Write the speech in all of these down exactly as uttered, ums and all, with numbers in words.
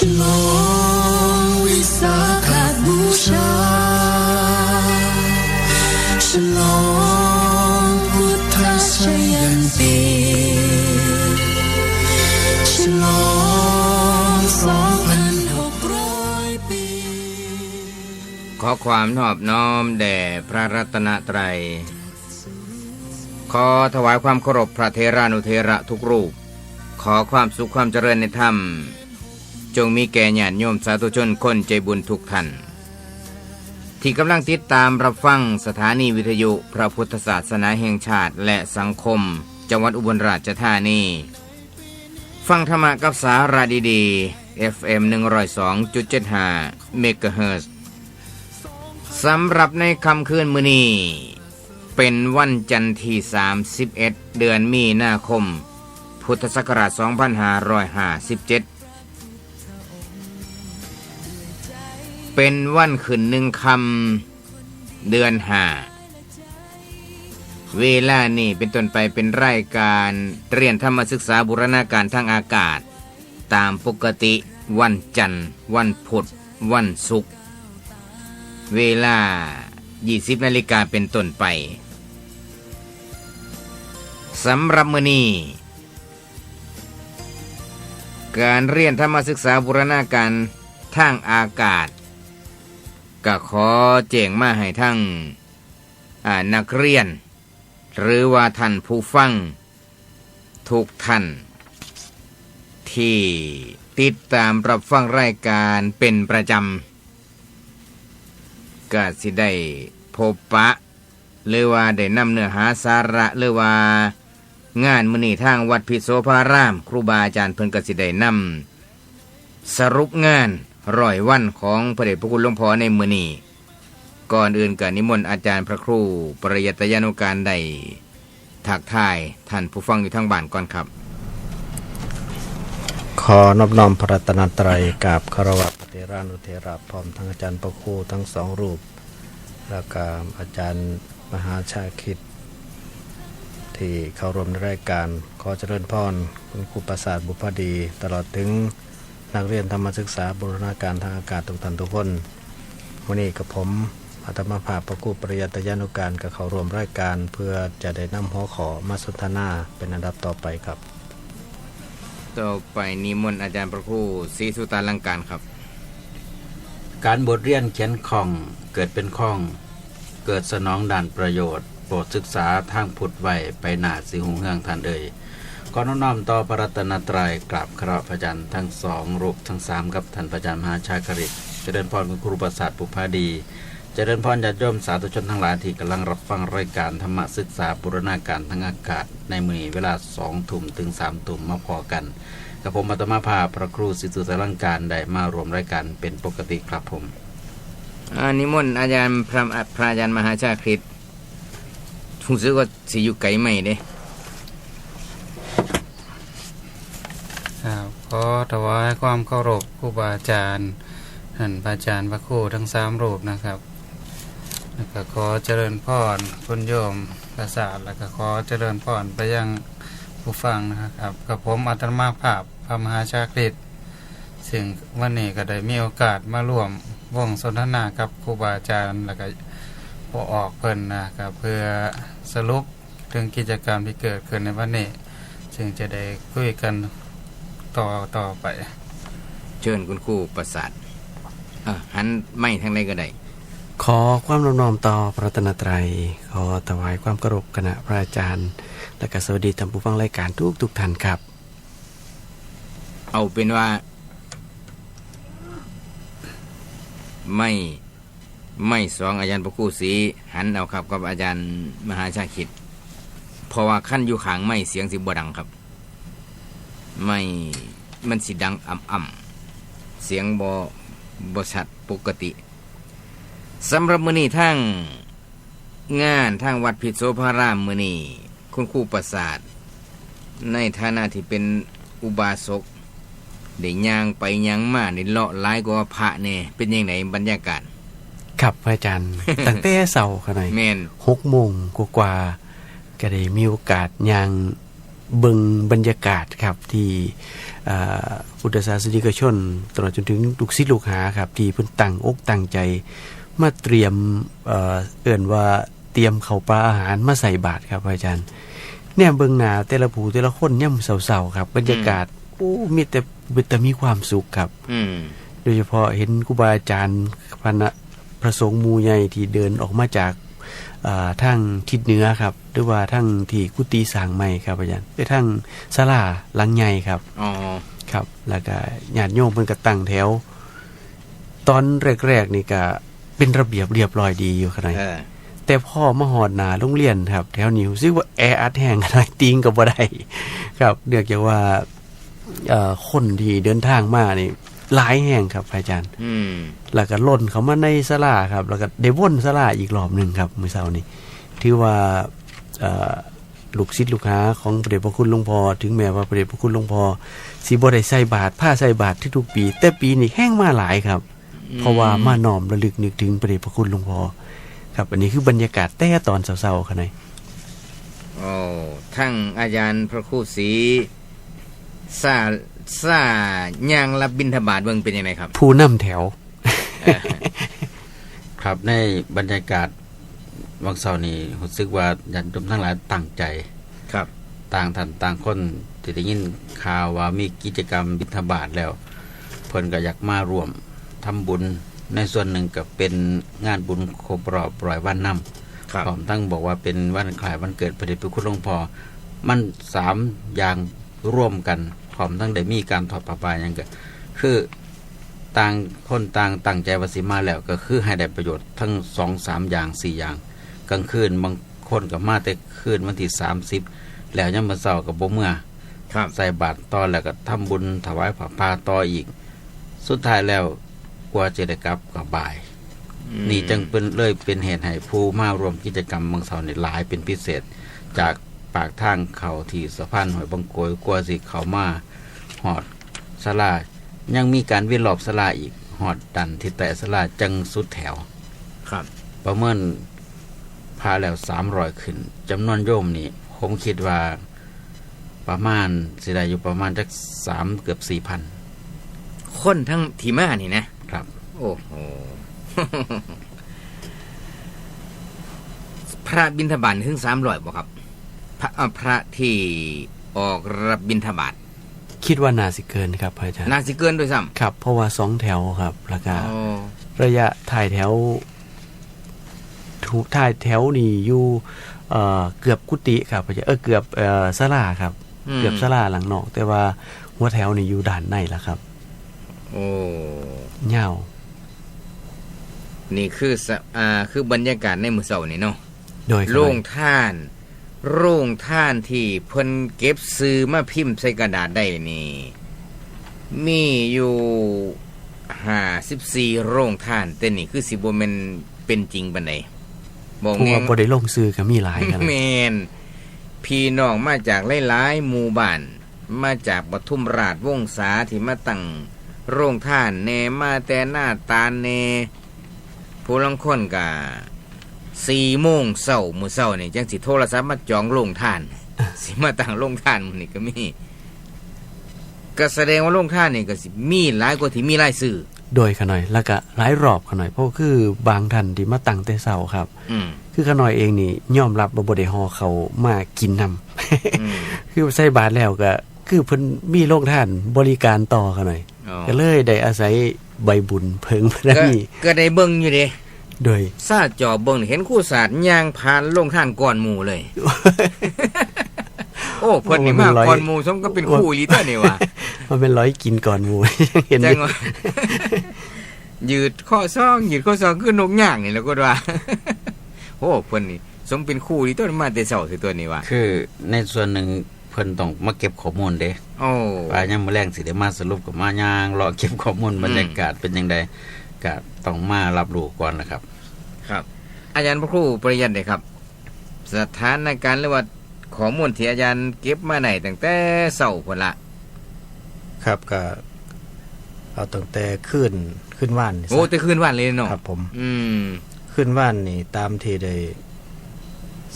ฉลองวิสาขบูชา ฉลองพุทธชยันตี ฉลองสองพันหกร้อยปี ขอความนอบน้อมแด่พระรัตนตรัย ขอถวายความเคารพพระเถรานุเถระทุกรูป ขอความสุขความเจริญในธรรม จงมีแก่ญาติโยมสาธุชนคนใจบุญทุกท่าน ที่กำลังติดตามรับฟังสถานีวิทยุพระพุทธศาสนาแห่งชาติและสังคมจังหวัดอุบลราชธานี ฟังธรรมะกับสาระดีๆ เอฟเอ็ม หนึ่งร้อยสองจุดเจ็ดห้า เมกะเฮิรตซ์ สำหรับในค่ำคืนมื้อนี้ เป็นวันจันทร์ที่ สามสิบเอ็ด เดือนมีนาคม พุทธศักราช สองพันห้าร้อยห้าสิบเจ็ด เป็นวันขึ้นหนึ่งค่ำ เดือนห้า เวลานี้เป็นต้นไปเป็นรายการเรียนธรรมศึกษาบูรณาการทางอากาศ ตามปกติวันจันทร์ วันพุธ วันศุกร์ เวลา ยี่สิบนาฬิกาเป็นต้นไป สำหรับมื้อนี้ การเรียนธรรมศึกษาบูรณาการทางอากาศ ก็ขอแจ้งมาให้ทั้ง อ่า นักเรียน หรือว่าท่านผู้ฟังทุกท่าน ที่ติดตามรับฟังรายการเป็นประจำ ก็สิได้พบปะ หรือว่าได้นำเนื้อหาสาระ หรือว่างานมื้อนี้ทางวัดพิโสภาราม ครูบาอาจารย์เพิ่นก็สิได้นำสรุปงานร้อยวันของพระเดชพระคุณหลวงพ่อในมื้อนี้ ก่อนอื่นก็นิมนต์อาจารย์พระครูปริยัตยานุการได้ทักทายท่านผู้ฟังอยู่ทางบ้านก่อนครับ ขอนอบน้อมพระรัตนตรัย กราบคารวะพระเถรานุเถระ พร้อมทั้งอาจารย์พระครูทั้งสองรูป แล้วก็อาจารย์มหาชาคิด ที่เข้าร่วมในรายการ ขอเจริญพรคุณครูประสาทบุพดี ตลอดถึงนักเรียนธรรมศึกษาบูรณาการทางอากาศทุกท่านทุกคน มื้อนี้กับผมอาตมาภาพพระครูปริยัตยานุการก็เข้าร่วมรายการ เพื่อจะได้นำหัวข้อมาสนทนาเป็นอันดับต่อไปครับ ต่อไปนิมนต์อาจารย์พระครูศรีสุตาลังการครับ การบวชเรียนเขียนคล่อง เกิดเป็นคล่อง เกิดสนองด้านประโยชน์ โปรดศึกษาทางพุทธไว้ ไปหน้าสิรุ่งเรืองท่านเอ่ย ขอน้อมต่อพระรัตนตรัย กราบคารวะพระอาจารย์ทั้งสองรูปทั้งสามครับ ท่านพระอาจารย์มหาชาคริต เจริญพรคุณครูประสาทบุพดี เจริญพรญาติโยมสาธุชนทั้งหลายที่กำลังรับฟังรายการธรรมศึกษาบูรณาการทางอากาศ ในมื้อนี้เวลาสองทุ่มถึงสามทุ่มมาพ้อกัน กับผมอาตมาภาพพระครูศรีสุตาลังการได้มาร่วมรายการเป็นปกติครับผม อ่า นิมนต์อาจารย์พระ พระอาจารย์มหาชาคริต รู้สึกว่าสิอยู่ไกลไหมเด้ ครับ ขอถวายความเคารพครูบาอาจารย์ ท่านพระอาจารย์พระครูทั้งสามรูปนะครับ แล้วก็ขอเจริญพรคุณโยมประสาท แล้วก็ขอเจริญพรไปยังผู้ฟังนะครับ กับผมอาตมาภาพพระมหาชาคริต ซึ่งวันนี้ก็ได้มีโอกาสมาร่วมวงสนทนากับครูบาอาจารย์ แล้วก็พ่อออกเพิ่นนะครับ เพื่อสรุปถึงกิจกรรมที่เกิดขึ้นในวันนี้ ซึ่งจะได้คุยกันต่อ ต่อไป เชิญคุณครูประสาท อ่ะ หันไมค์ทางใดก็ได้ ขอความนอบน้อมต่อพระรัตนตรัย ขอถวายความเคารพคณะพระอาจารย์ และก็สวัสดีท่านผู้ฟังรายการทุกๆท่านครับ เอาเป็นว่า ไมค์ ไมค์สองอาจารย์พระครูศรีหันเอาครับ กับอาจารย์มหาชาคริต เพราะว่าคันอยู่ข้างไมค์เสียงสิบ่ดังครับ ไมค์มันสิดังอ่ำๆ เสียงบ่ บ่ชัดปกติ สำหรับมื้อนี้ทางงานทางวัดพิษโสภารามมื้อนี้ คุณครูประสาท ในฐานะที่เป็นอุบาสก ได้ย่างไปย่างมา ได้เลาะหลายกว่าพระแน่ เป็นจั่งใดบรรยากาศ ครับพระอาจารย์ ตั้งแต่เช้าขนาด แม่น หกโมงกว่าๆ ก็ได้มีโอกาสย่าง เบิ่งบรรยากาศครับ ที่ อ่า พุทธศาสนิกชน ตลอดจนถึงลูกศิษย์ลูกหาครับ ที่เพิ่นตั้งอกตั้งใจมาเตรียม เอ่อ เอิ้นว่าเตรียมข้าวปลาอาหารมาใส่บาตรครับอาจารย์ แนมเบิ่งหน้าแต่ละผู้แต่ละคนยามเช้าๆครับ บรรยากาศ อืม โอ้ มีแต่ เป็นตามีความสุขครับ อืม โดยเฉพาะเห็นครูบาอาจารย์ พระนะ พระสงฆ์หมู่ใหญ่ที่เดินออกมาจาก อ่า ทางทิศเหนือครับ หรือว่าทางที่กุฏิสร้างใหม่ครับอาจารย์ เอ้ย ทางศาลาหลังใหญ่ครับ อ๋อ ครับ แล้วก็ญาติโยมเพิ่นก็ตั้งแถว ตอนแรกๆนี่ก็เป็นระเบียบเรียบร้อยดีอยู่ครับนาย เออ แต่พอมาฮอดหน้าโรงเรียนครับ แถวนี้รู้สึกว่าแออัดแฮงครับนาย ติ่งก็บ่ได้ครับ เนื่องจากว่า เอ่อ คนที่เดินทางมานี่หลายแฮงครับอาจารย์ อืม แล้วก็ล้นเข้ามาในศาลาครับ แล้วก็ได้วนศาลาอีกรอบหนึ่งครับ มื้อเช้านี้ ถือว่า เอ่อ ลูกศิษย์ลูกหาของพระเดชพระคุณหลวงพ่อ ถึงแม้ว่าพระเดชพระคุณหลวงพ่อสิบ่ได้ใส่บาตร พาใส่บาตรทุกๆปี แต่ปีนี้แฮงมาหลายครับ อืม เพราะว่ามาน้อมระลึกนึกถึงพระเดชพระคุณหลวงพ่อครับ อันนี้คือบรรยากาศแต่ตอนเช้าๆครับนาย โอ้ ทั้งอาจารย์พระครูศรี ซ่า ซ่า ย่างรับบิณฑบาตเบิ่งเป็นยังไงครับ ผู้นำแถว เออ ครับ ในบรรยากาศวันเสาร์นี้รู้สึกว่าญาติโยมทั้งหลายตั้งใจ ครับ ต่างท่านต่างคนที่ได้ยินข่าวว่ามีกิจกรรมบิณฑบาตแล้ว เพิ่นก็อยากมาร่วมทำบุญ ในส่วนหนึ่งก็เป็นงานบุญครบรอบร้อยวันนำ ครับ พร้อมทั้งบอกว่าเป็นวันคล้ายวันเกิดพระเดชพระคุณหลวงพ่อ มันสามอย่างร่วมกัน พร้อมทั้งได้มีการทอดผ้าป่าหยังก็ คือต่างคนต่างตั้งใจว่าสิมาแล้ว ก็คือให้ได้ประโยชน์ทั้งสองสามอย่างสี่อย่าง กลางคืนบางคนก็มาแต่คืนวันที่สามสิบ แล้วยามมื้อเช้าก็บ่เมือ ครับ ใส่บาตรต่อแล้วก็ทำบุญถวายผ้าป่าต่ออีก สุดท้ายแล้วกว่าจะได้กลับก็บ่าย อืม นี่จึงเป็น เลยเป็นเหตุให้ผู้มาร่วมกิจกรรมมื้อเช้านี่หลายเป็นพิเศษ จากปากทางเข้าที่สะพานห้วยบังโกย กว่าสิเข้ามาฮอดศาลา ยังมีการเวียนรอบศาลาอีก ฮอดด้านทิศใต้ศาลาจั่งสุดแถว ครับ ประเมินพระแล้วสามร้อยขึ้น จำนวนโยมนี่ผมคิดว่าประมาณสิได้อยู่ประมาณจักสาม เกือบสี่พัน คนทั้งที่มานี่นะ ครับ โอ้โห พระบิณฑบาตถึงสามร้อยบ่ครับ พระ เอ่อ พระที่ออกรับบิณฑบาต คิดว่าน่าสิเกินครับอาจารย์ น่าสิเกินด้วยซ้ำ ครับ เพราะว่าสองแถวครับ แล้วก็ อ๋อ ระยะท้ายแถว ถูกท้ายแถวนี่อยู่ เอ่อ เกือบกุฏิครับอาจารย์ เออ เกือบ เอ่อ ศาลาครับ อืม เกือบศาลาหลังนอก แต่ว่าหัวแถวนี่อยู่ด้านในแล้วครับ โอ้ ยาว นี่คือสะ อ่า คือบรรยากาศในมื้อเช้านี่เนาะ โดยครับ โรงทาน โรงทานที่เพิ่นเก็บชื่อมาพิมพ์ใส่กระดาษได้นี่ มีอยู่ห้าสิบสี่โรงทาน แต่นี่คือสิบ่แม่นเป็นจริงปานใด บอก ผู้ แน่ ว่าบ่ได้ลงชื่อก็มีหลายขนาด แม่น พี่น้องมาจากหลายๆหมู่บ้าน มาจากปทุมราชวงศาที่มาตั้งโรงทานแน่ มาแต่นาตาลแน่ ผู้ลางคนก็สี่โมงเช้า มื้อเช้านี่จั่งสิโทรศัพท์มาจองโรงทาน สิมาตั้งโรงทานมื้อนี้ก็มี ก็แสดงว่าโรงทานนี่ก็สิมีหลายกว่าที่มีรายชื่อ โดยขะน้อย แล้วก็หลายรอบขะน้อย เพราะคือบางท่านที่มาตั้งแต่เช้าครับ อืม คือขะน้อยเองนี่ยอมรับว่าบ่ได้ห่อข้าวมากินนำ อืม คือใส่บาตรแล้วก็ คือเพิ่นมีโรงทานบริการต่อขะน้อย อ๋อ ก็เลยได้อาศัยใบบุญเพิ่งบารมี ก็ ก็ได้เบิ่งอยู่เด้ โดย ซาดจอเบิ่งนี่เห็นครูสาดย่างผ่านโรงทานก่อนหมู่เลย โอ้ เพิ่นนี่มาก่อนหมู่ สมกับเป็นครูอีหลีตัวนี่ว่ะ ว่าเป็นร้อยกินก่อนหมู่ เห็น จั่งว่า ยืดข้อซอง ยืดข้อซองคือนกย่างนี่แหละ ก็ว่า โอ้ เพิ่นนี่สมเป็นครูอีหลีตัว มาแต่เช้าสิตัวนี้ว่ะ คือในส่วนหนึ่ง เพิ่นต้องมาเก็บข้อมูลเด้ โอ้ ว่ายังมื้อแลงสิได้มาสรุป ก็มาย่างเลาะเก็บข้อมูล อืม บรรยากาศเป็นจั่งใด ก็ต้องมารับรู้ก่อนล่ะครับ ครับ อาจารย์พระครูปริยัติเด้ครับ สถานการณ์หรือว่าข้อมูลที่อาจารย์เก็บมาได้ตั้งแต่เช้าพุ้นละ ครับ ก็เอาตั้งแต่คืน คืนวานนี่ซะ โอ้ แต่คืนวานเลยเนาะ ครับผม อืม คืนวานนี่ตามที่ได้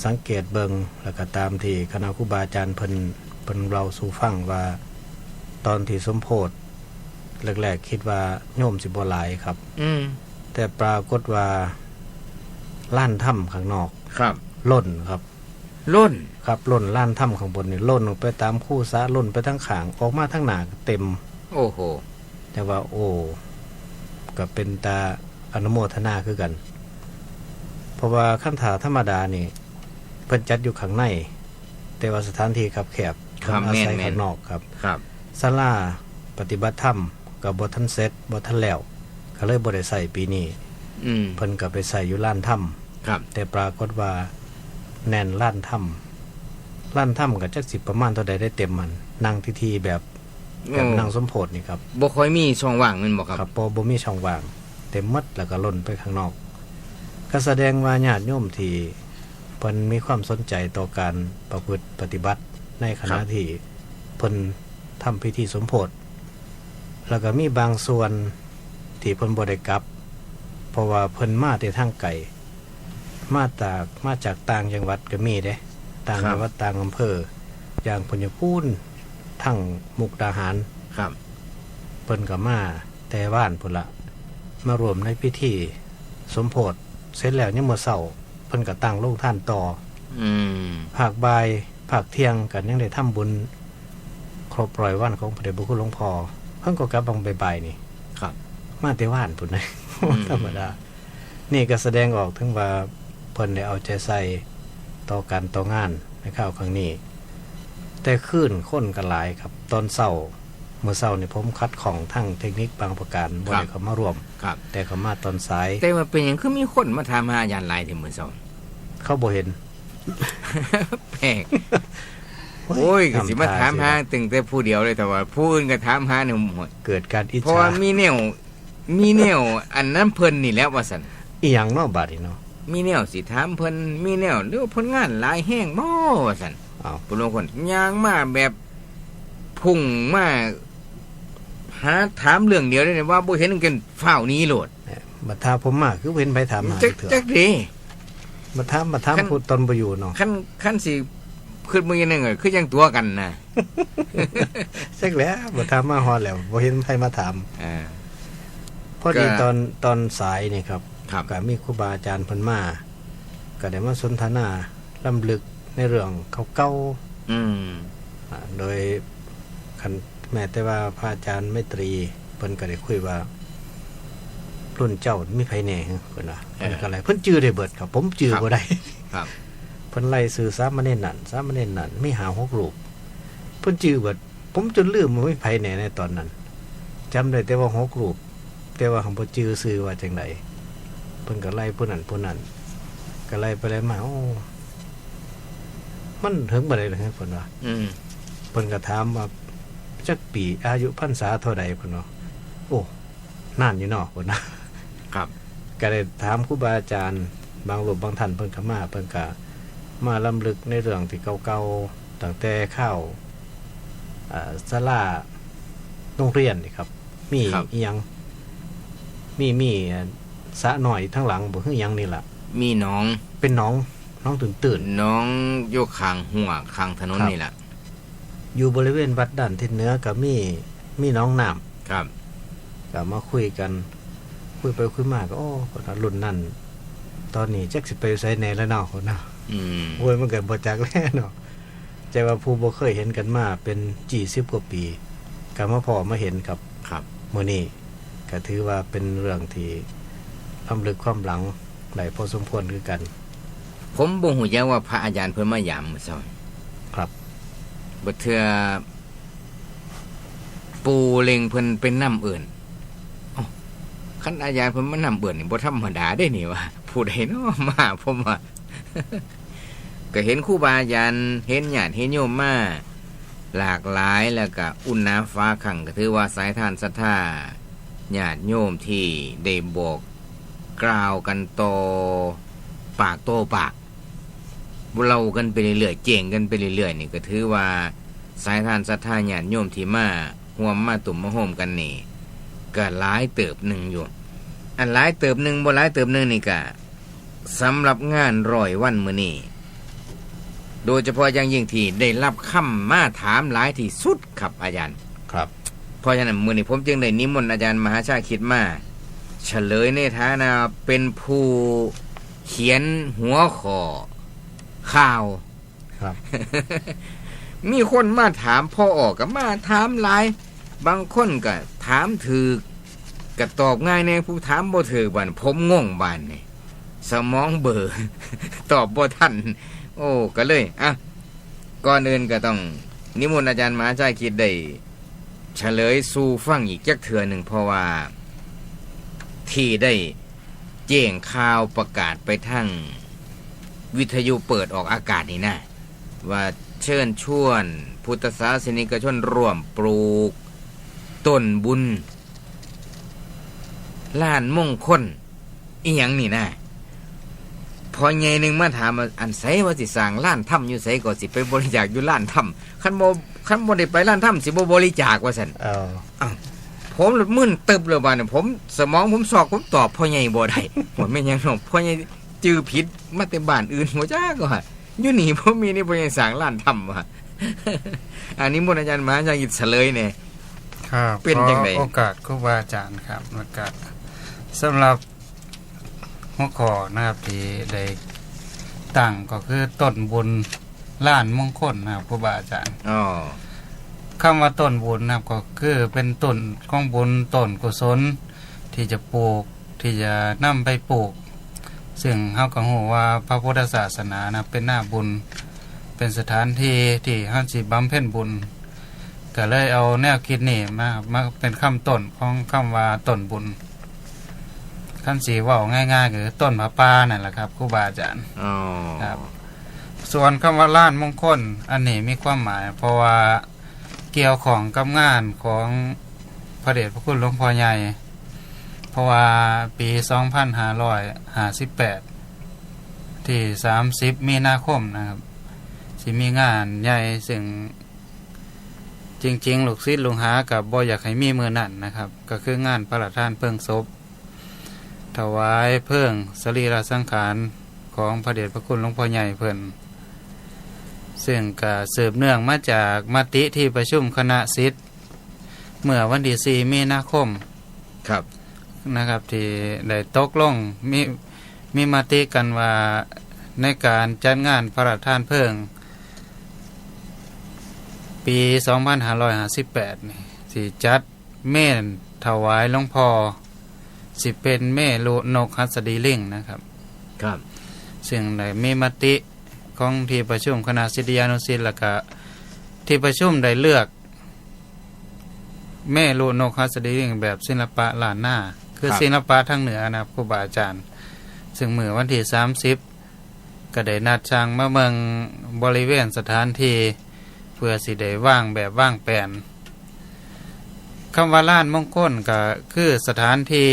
สังเกตเบิ่ง แล้วก็ตามที่คณะครูบาอาจารย์เพิ่น เพิ่นเล่าสู่ฟังว่า ตอนที่สมโพธิแรกๆ คิดว่าโยมสิบ่หลายครับ อืม แต่ปรากฏว่าลานธรรมข้างนอก ครับ ล้นครับ ล้น ครับ ล้นลานธรรมข้างบนนี่ ล้นออกไปตามคูสา ล้นไปทางข้าง ออกมาทางหน้าก็เต็ม โอ้โห แต่ว่า โอ้ ก็เป็นตาอนุโมทนาคือกัน เพราะว่าคันถ้าธรรมดานี่ เพิ่นจัดอยู่ข้างใน แต่ว่าสถานที่คับแคบ ครับ เพิ่นอาศัย แม่นๆ ข้างนอกครับ ครับ ศาลาปฏิบัติธรรมก็บ่ทันเสร็จ บ่ทันแล้ว ก็เลยบ่ได้ใช้ปีนี้ อืม เพิ่นก็ไปใช้อยู่ลานธรรม ครับ แต่ปรากฏว่าแน่นลานธรรม ลานธรรมก็จักสิประมาณเท่าใดได้เต็มหั่น นั่งทีๆ แบบ แบบ โอ้ นั่งสมโพธินี่ครับ บ่ค่อยมีช่องว่างแม่นบ่ครับ ครับ บ่ บ่มีช่องว่าง เต็มหมด แล้วก็ล้นไปข้างนอก ก็แสดงว่าญาติโยมที่เพิ่นมีความสนใจต่อการประพฤติปฏิบัติในขณะ ครับ ที่เพิ่นทำพิธีสมโพธิ แล้วก็มีบางส่วนที่เพิ่นบ่ได้กลับ เพราะว่าเพิ่นมาแต่ทางไกล มาจาก มาจากต่างจังหวัดก็มีเด้ ต่าง ครับ จังหวัดต่างอำเภอ อย่างเพิ่นอยู่พู้นทางมุกดาหาร ครับ เพิ่นก็มาแต่วานพู้นละ มาร่วมในพิธีสมโพธิ เสร็จแล้วยังมื้อเช้า เพิ่นก็ตั้งโรงทานต่อ อืม ภาคบ่าย ภาคเที่ยงก็ยังได้ทำบุญครบร้อยวันของพระเดชพระคุณหลวงพ่อ เพิ่นก็กลับวังบ่ายๆ นี่ ครับ มาแต่วานพู้นนะ อืม ธรรมดา นี่ก็แสดงออกถึงว่าเพิ่นได้เอาใจใส่ต่อการต่องานในคราวครั้งนี้ แต่คืนคนก็หลายครับ ตอนเช้า มื้อเช้านี่ผมขัดข้องทางเทคนิคบางประการ บ่ได้ ครับ เข้ามาร่วม ครับ แต่เข้ามาตอนสาย แต่ว่าเป็นหยังคือมีคนมาถามหาอาจารย์หลายแท้มื้อเช้า เขาบ่เห็น แปลก โอ้ย โอ้ย ก็สิมาถามหา น้ำตาสิ ตั้งแต่ผู้เดียวเลย แต่ว่าผู้อื่นก็ถามหาเนี่ย เกิดการอิจฉา เพราะว่ามีแนว มีแนวอันนั้นเพิ่นนี่แหละว่าซั่น อีหยังเนาะบาดนี้เนาะ มีแนวสิถามเพิ่น มีแนว หรือว่าเพิ่นงานหลายแฮงบ่ว่าซั่น อ้าว ผู้ลางคนย่างมาแบบพุ่งมาหาถามเรื่องเดียวเลยว่าบ่เห็นกันฟ้าวหนีโลด เนี่ย บัดถ้าผมมาคือบ่เห็นไผถามหา จัก จักเทื่อ จักเด้ บัดถาม บัดถาม คัน พูดตอนบ่อยู่เนาะ คัน คันสิคิดมื้อหนึ่งอะ คือยังตั๋วกันนะ จักแหละ บัดถามมาฮอดแล้ว บ่เห็นไผมาถาม อ่า พอดี ก็ ตอน ตอนสายนี่ครับ ครับ ก็มีครูบาอาจารย์เพิ่นมา ก็ได้มาสนทนาล้ำลึกในเรื่องเก่าๆ อืม อ่า โดยคัน แม้แต่ว่าพระอาจารย์ไมตรี เพิ่นก็ได้คุยว่า รุ่นเจ้ามีไผแหน่ เพิ่นว่า เออ เพิ่นก็ไล่ เพิ่นจื่อได้เบิดครับ ผมจื่อ ครับ บ่ได้ ครับ เพิ่นไล่ชื่อสามเณรนั่น สามเณรนั่น มีห้าหกรูป เพิ่นจื่อเบิด ผมจนลืมว่ามีไผแหน่ในตอนนั้น จำได้แต่ว่าหกรูป แต่ว่าหั้นบ่จื่อชื่อว่าจั่งใด เพิ่นก็ไล่ผู้นั้นผู้นั้น ก็ไล่ไปไล่มา โอ้ มันเถิงปานใดล่ะ เพิ่นว่า อืม เพิ่นก็ถามว่า จักปี อายุพรรษาเท่าใด เพิ่นว่า โอ้ นานอยู่เนาะ เพิ่นว่า ครับ ก็ได้ถามครูบาอาจารย์ บางรูปบางท่านเพิ่นก็มา เพิ่นก็มาล้ำลึกในเรื่องที่เก่าๆ ตั้งแต่คราว อ่า ศาลาโรงเรียนนี่ครับ มี ครับ อีหยัง มี มี อ่า สระน้อยทางหลังบ่ คือหยังนี่ล่ะ มีหนอง เป็นหนอง หนองตื้นๆ หนองอยู่ข้างรั้วข้างถนน ครับ นี่ล่ะ อยู่บริเวณวัดด้านทิศเหนือก็มี มีหนองน้ำ ครับ ก็มาคุยกัน คุยไปคุยมาก็ โอ้ รุ่นนั้น ตอนนี้จักสิไปอยู่ไสแหน่แล้วเนาะ เนาะ อืม โอ้ย มันก็บ่จักแล้วเนาะ แต่ว่าผู้บ่เคยเห็นกันมาเป็นยี่สิบกว่าปี ก็มาพ้อมาเห็นครับ ครับ มื้อนี้ก็ถือว่าเป็นเรื่องที่ล้ำลึกความหลังได้พอสมควรคือกัน ผมบ่ฮู้จักว่าพระอาจารย์เพิ่นมายามมื้อเช้า ครับ บ่เทื่อ ปู่เล็งเพิ่นเป็นนำเอิ้น เอ้า คันอาจารย์เพิ่นมานำเอิ้นนี่บ่ธรรมดาเด้นี่ว่า ผู้ใดน้อมา ผมว่า ก็เห็นครูบาอาจารย์ เห็นญาติเห็นโยมมาหลากหลาย แล้วก็อุ่นหนาฝาคั่ง ก็ถือว่าสายทานศรัทธาญาติโยมที่ได้บอกกล่าวกันต่อปากต่อปาก เล่ากันไปเรื่อยๆ แจ้งกันไปเรื่อยๆ นี่ก็ถือว่าสายทานศรัทธาญาติโยมที่มาร่วมมาตุ้มมาโฮมกันนี่ ก็หลายเติบหนึ่งอยู่ อันหลายเติบหนึ่งบ่หลายเติบหนึ่งนี่ก็ สำหรับงานร้อยวันมื้อนี้ โดยเฉพาะอย่างยิ่งที่ได้รับคำมาถามหลายที่สุดครับอาจารย์ ครับ เพราะฉะนั้นมื้อนี้ผมจึงได้นิมนต์อาจารย์มหาชาคิดมา เฉลยในฐานะเป็นผู้เขียนหัวข้อข่าว ครับ มีคนมาถาม พอออกก็มาถามหลาย บางคนก็ถามถืก ก็ตอบง่ายแน่ ผู้ถามบ่ถืก บัดผมงง บัดนี่ สมองเบลอ ตอบบ่ทัน โอ้ ก็เลย อ่ะ ก่อนอื่นก็ต้องนิมนต์อาจารย์มหาชาคิดได้เฉลยสู่ฟังอีกจักเทื่อหนึ่ง เพราะว่าที่ได้แจ้งข่าวประกาศไปทางวิทยุเปิดออกอากาศนี่นะ ว่าเชิญชวนพุทธศาสนิกชนร่วมปลูกต้นบุญ ลานมงคล อีหยังนี่นะ พ่อใหญ่หนึ่งมาถามว่า อันไสว่าสิสร้างลานถ้ำอยู่ไส ก็สิไปบริจาคอยู่ลานถ้ำ คันบ่ คันบ่ได้ไปลานถ้ำสิบ่บริจาค ว่าซั่น เออ อ้าว ผมละมึนตึบเลย บาดนี้ผม สมองผมซอก ผมตอบพ่อใหญ่บ่ได้ ว่าแม่นหยังเนาะ พ่อใหญ่จื่อผิดมาแต่บ้านอื่น บ่จักว่า อยู่นี่บ่มีนี่ พ่อใหญ่สร้างลานถ้ำ ว่า อันนี้มนต์อาจารย์มหาชาคิดเฉลยแน่ ครับ เป็นจังใด ขอโอกาสครูบาอาจารย์ครับ แล้วก็สำหรับหัวข้อนะครับ ที่ได้ตั้งก็คือต้นบุญลานมงคลนะครับ ครูบาอาจารย์ อ๋อ คำว่าต้นบุญนะครับ ก็คือเป็นต้นของบุญ ต้นกุศล ที่จะปลูก ที่จะนำไปปลูก ซึ่งเฮาก็ฮู้ว่าพระพุทธศาสนานะ เป็นนาบุญ เป็นสถานที่ที่เฮาสิบำเพ็ญบุญ ก็เลยเอาแนวคิดนี้มา มาเป็นคำต้นของคำว่าต้นบุญ คันสิเว้าง่ายๆ ก็คือต้นผ้าป่านั่นแหละครับ ครูบาอาจารย์ อ๋อ ครับ ส่วนคำว่าลานมงคล อันนี้มีความหมาย เพราะว่าเกี่ยวข้องกับงานของพระเดชพระคุณหลวงพ่อใหญ่ เพราะว่าปีสองพันห้าร้อยห้าสิบแปด ที่สามสิบมีนาคมนะครับ สิมีงานใหญ่ ซึ่งจริงๆ ลูกศิษย์ลูกหาก็บ่อยากให้มีมื้อนั้นนะครับ ก็คืองานพระราชทานเพลิงศพ ถวายเพลิงสรีระสังขารของพระเดชพระคุณหลวงพ่อใหญ่เพิ่น ซึ่งก็สืบเนื่องมาจากมติที่ประชุมคณะศิษย์ เมื่อวันที่สี่มีนาคม ครับ นะครับ ที่ได้ตกลง มี มีมติกันว่าในการจัดงานพระราชทานเพลิง ปีสองพันห้าร้อยห้าสิบแปด นี่ สิจัดเมรุถวายหลวงพ่อ สิเป็นเมรุนกหัสดีลิงนะครับ ครับ ซึ่งได้มีมติของที่ประชุมคณะศิษยานุศิษย์ แล้วก็ที่ประชุมได้เลือก เมรุนกหัสดีลิงแบบศิลปะล้านนา คือ ครับ ศิลปะทางเหนือนะครับ ครูบาอาจารย์ ซึ่งมื้อวันที่สามสิบ ก็ได้นัดช่างมาเบิ่งบริเวณสถานที่ เพื่อสิได้วางแบบวางแผน คำว่าลานมงคลก็คือสถานที่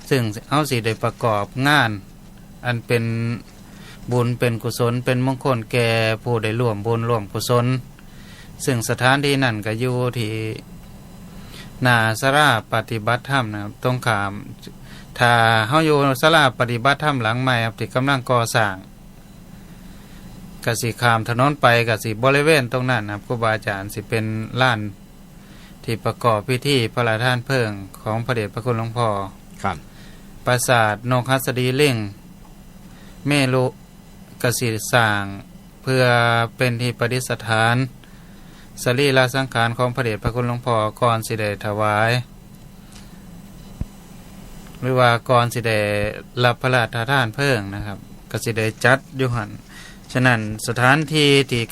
ซึ่งเฮาสิได้ประกอบงาน อันเป็นบุญเป็นกุศล เป็นมงคลแก่ผู้ได้ร่วมบุญร่วมกุศล ซึ่งสถานที่นั่นก็อยู่ที่หน้าศาลาปฏิบัติธรรมนะครับ ตรงข้าม ถ้าเฮาอยู่ศาลาปฏิบัติธรรมหลังใหม่ครับ ที่กำลังก่อสร้าง ก็สิข้ามถนนไป ก็สิบริเวณตรงนั้นนะครับ ครูบาอาจารย์ สิเป็นลานที่ประกอบพิธีพระราชทานเพลิงของพระเดชพระคุณหลวงพ่อ ครับ ปราสาทนกหัสดีลิง เมรุ ก็สิสร้างเพื่อเป็นที่ประดิษฐานสรีระสังขารของพระเดชพระคุณหลวงพ่อ ก่อนสิได้ถวาย หรือว่าก่อนสิได้รับพระราชทานเพลิงนะครับ ก็สิได้จัดอยู่หั่น ฉะนั้นสถานที่ที่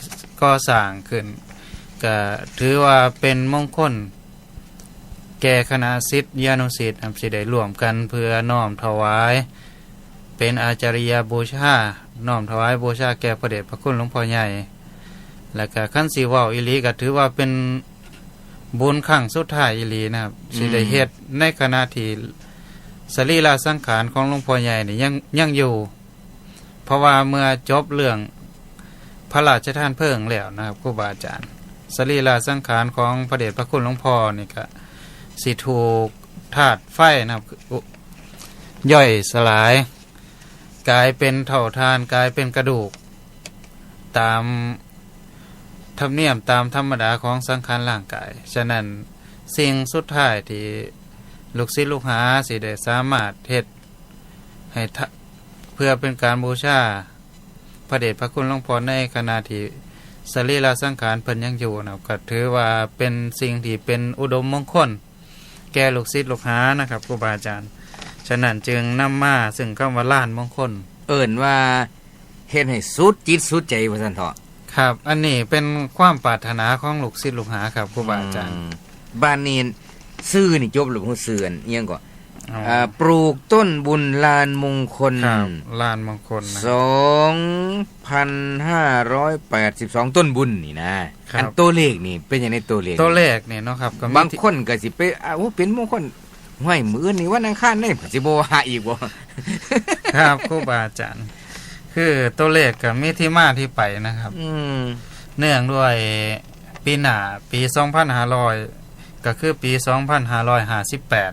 ก่อสร้างขึ้น ก็ถือว่าเป็นมงคล แก่คณะศิษยานุศิษย์ครับ สิได้ร่วมกันเพื่อน้อมถวาย เป็นอาจาริยบูชา น้อมถวายบูชาแก่พระเดชพระคุณหลวงพ่อใหญ่ และก็คันสิเว้าอีหลีก็ถือว่าเป็นบุญครั้งสุดท้ายอีหลีนะครับ อืม สิได้เฮ็ดในขณะที่สรีระสังขารของหลวงพ่อใหญ่นี่ยัง ยังอยู่ เพราะว่าเมื่อจบเรื่องพระราชทานเพลิงแล้วนะครับ ครูบาอาจารย์ สรีระสังขารของพระเดชพระคุณหลวงพ่อนี่ก็สิถูกธาตุไฟนะครับ ย่อยสลาย กลายเป็นเถ้าถ่าน กลายเป็นกระดูก ตามธรรมเนียมตามธรรมดาของสังขารร่างกาย ฉะนั้นสิ่งสุดท้ายที่ลูกศิษย์ลูกหาสิได้สามารถเฮ็ดให้ทะ- เพื่อเป็นการบูชาพระเดชพระคุณหลวงพ่อในขณะที่สรีระสังขารเพิ่นยังอยู่นะ ก็ถือว่าเป็นสิ่งที่เป็นอุดมมงคลแก่ลูกศิษย์ลูกหานะครับ ครูบาอาจารย์ ฉะนั้นจึงนำมาซึ่งคำว่าลานมงคล เอิ้นว่าเฮ็ดให้สุดจิตสุดใจว่าซั่นเถาะ ครับ อันนี้เป็นความปรารถนาของลูกศิษย์ลูกหาครับ ครูบาอาจารย์ อืม บ้านนี้ชื่อนี่จบแล้ว ชื่ออันอิหยังก่อ อ๋อ อ่า ปลูกต้นบุญลานมงคล ครับ ลานมงคลนะ สองพันห้าร้อยแปดสิบสอง ต้นบุญนี่นะ ครับ อันตัวเลขนี่เป็นจั่งใด๋ ตัวเลข ตัวเลขนี่เนาะครับ ก็มีที่ บางคนก็สิไป อ่า โอ้ เป็นมงคล ห้วย มื้ออื่นนี่วันอังคารเด้ สิบ่ว่าอีกบ่ ครับ ครูบาอาจารย์ คือตัวเลขก็มีที่มาที่ไปนะครับ อืม เนื่องด้วยปีหน้า ปีสองพันห้าร้อย ก็คือปีสองพันห้าร้อยห้าสิบแปด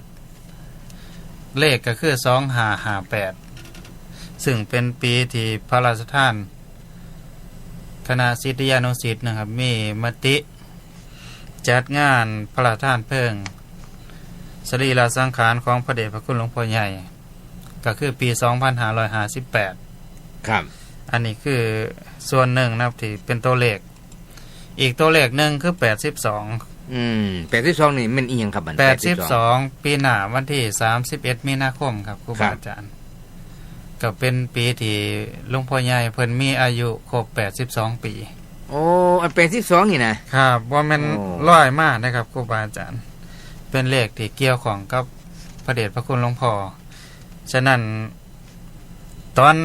เลขก็คือสองห้าห้าแปด ซึ่งเป็นปีที่พระราชทาน คณะศิษยานุศิษย์นะครับ มีมติจัดงานพระราชทานเพลิงสรีระสังขารของพระเดชพระคุณหลวงพ่อใหญ่ ก็คือปีสองพันห้าร้อยห้าสิบแปด ครับ อันนี้คือส่วนหนึ่งนะครับที่เป็นตัวเลข อีกตัวเลขหนึ่งคือแปดสิบสอง อืม แปดสิบสอง นี่แม่นอิหยังครับบัดนี้ แปดสิบสอง แปดสิบสอง ปีหน้าวันที่สามสิบเอ็ดมีนาคมครับ ครูบาอาจารย์ ครับ ก็เป็นปีที่หลวงพ่อใหญ่เพิ่นมีอายุครบแปดสิบสองปี โอ้ อันแปดสิบสองนี่นะ ครับ บ่แม่น โอ้ ลอยมานะครับ ครูบาอาจารย์ เป็นเลขที่เกี่ยวข้องกับพระเดชพระคุณหลวงพ่อ ฉะนั้น ตอน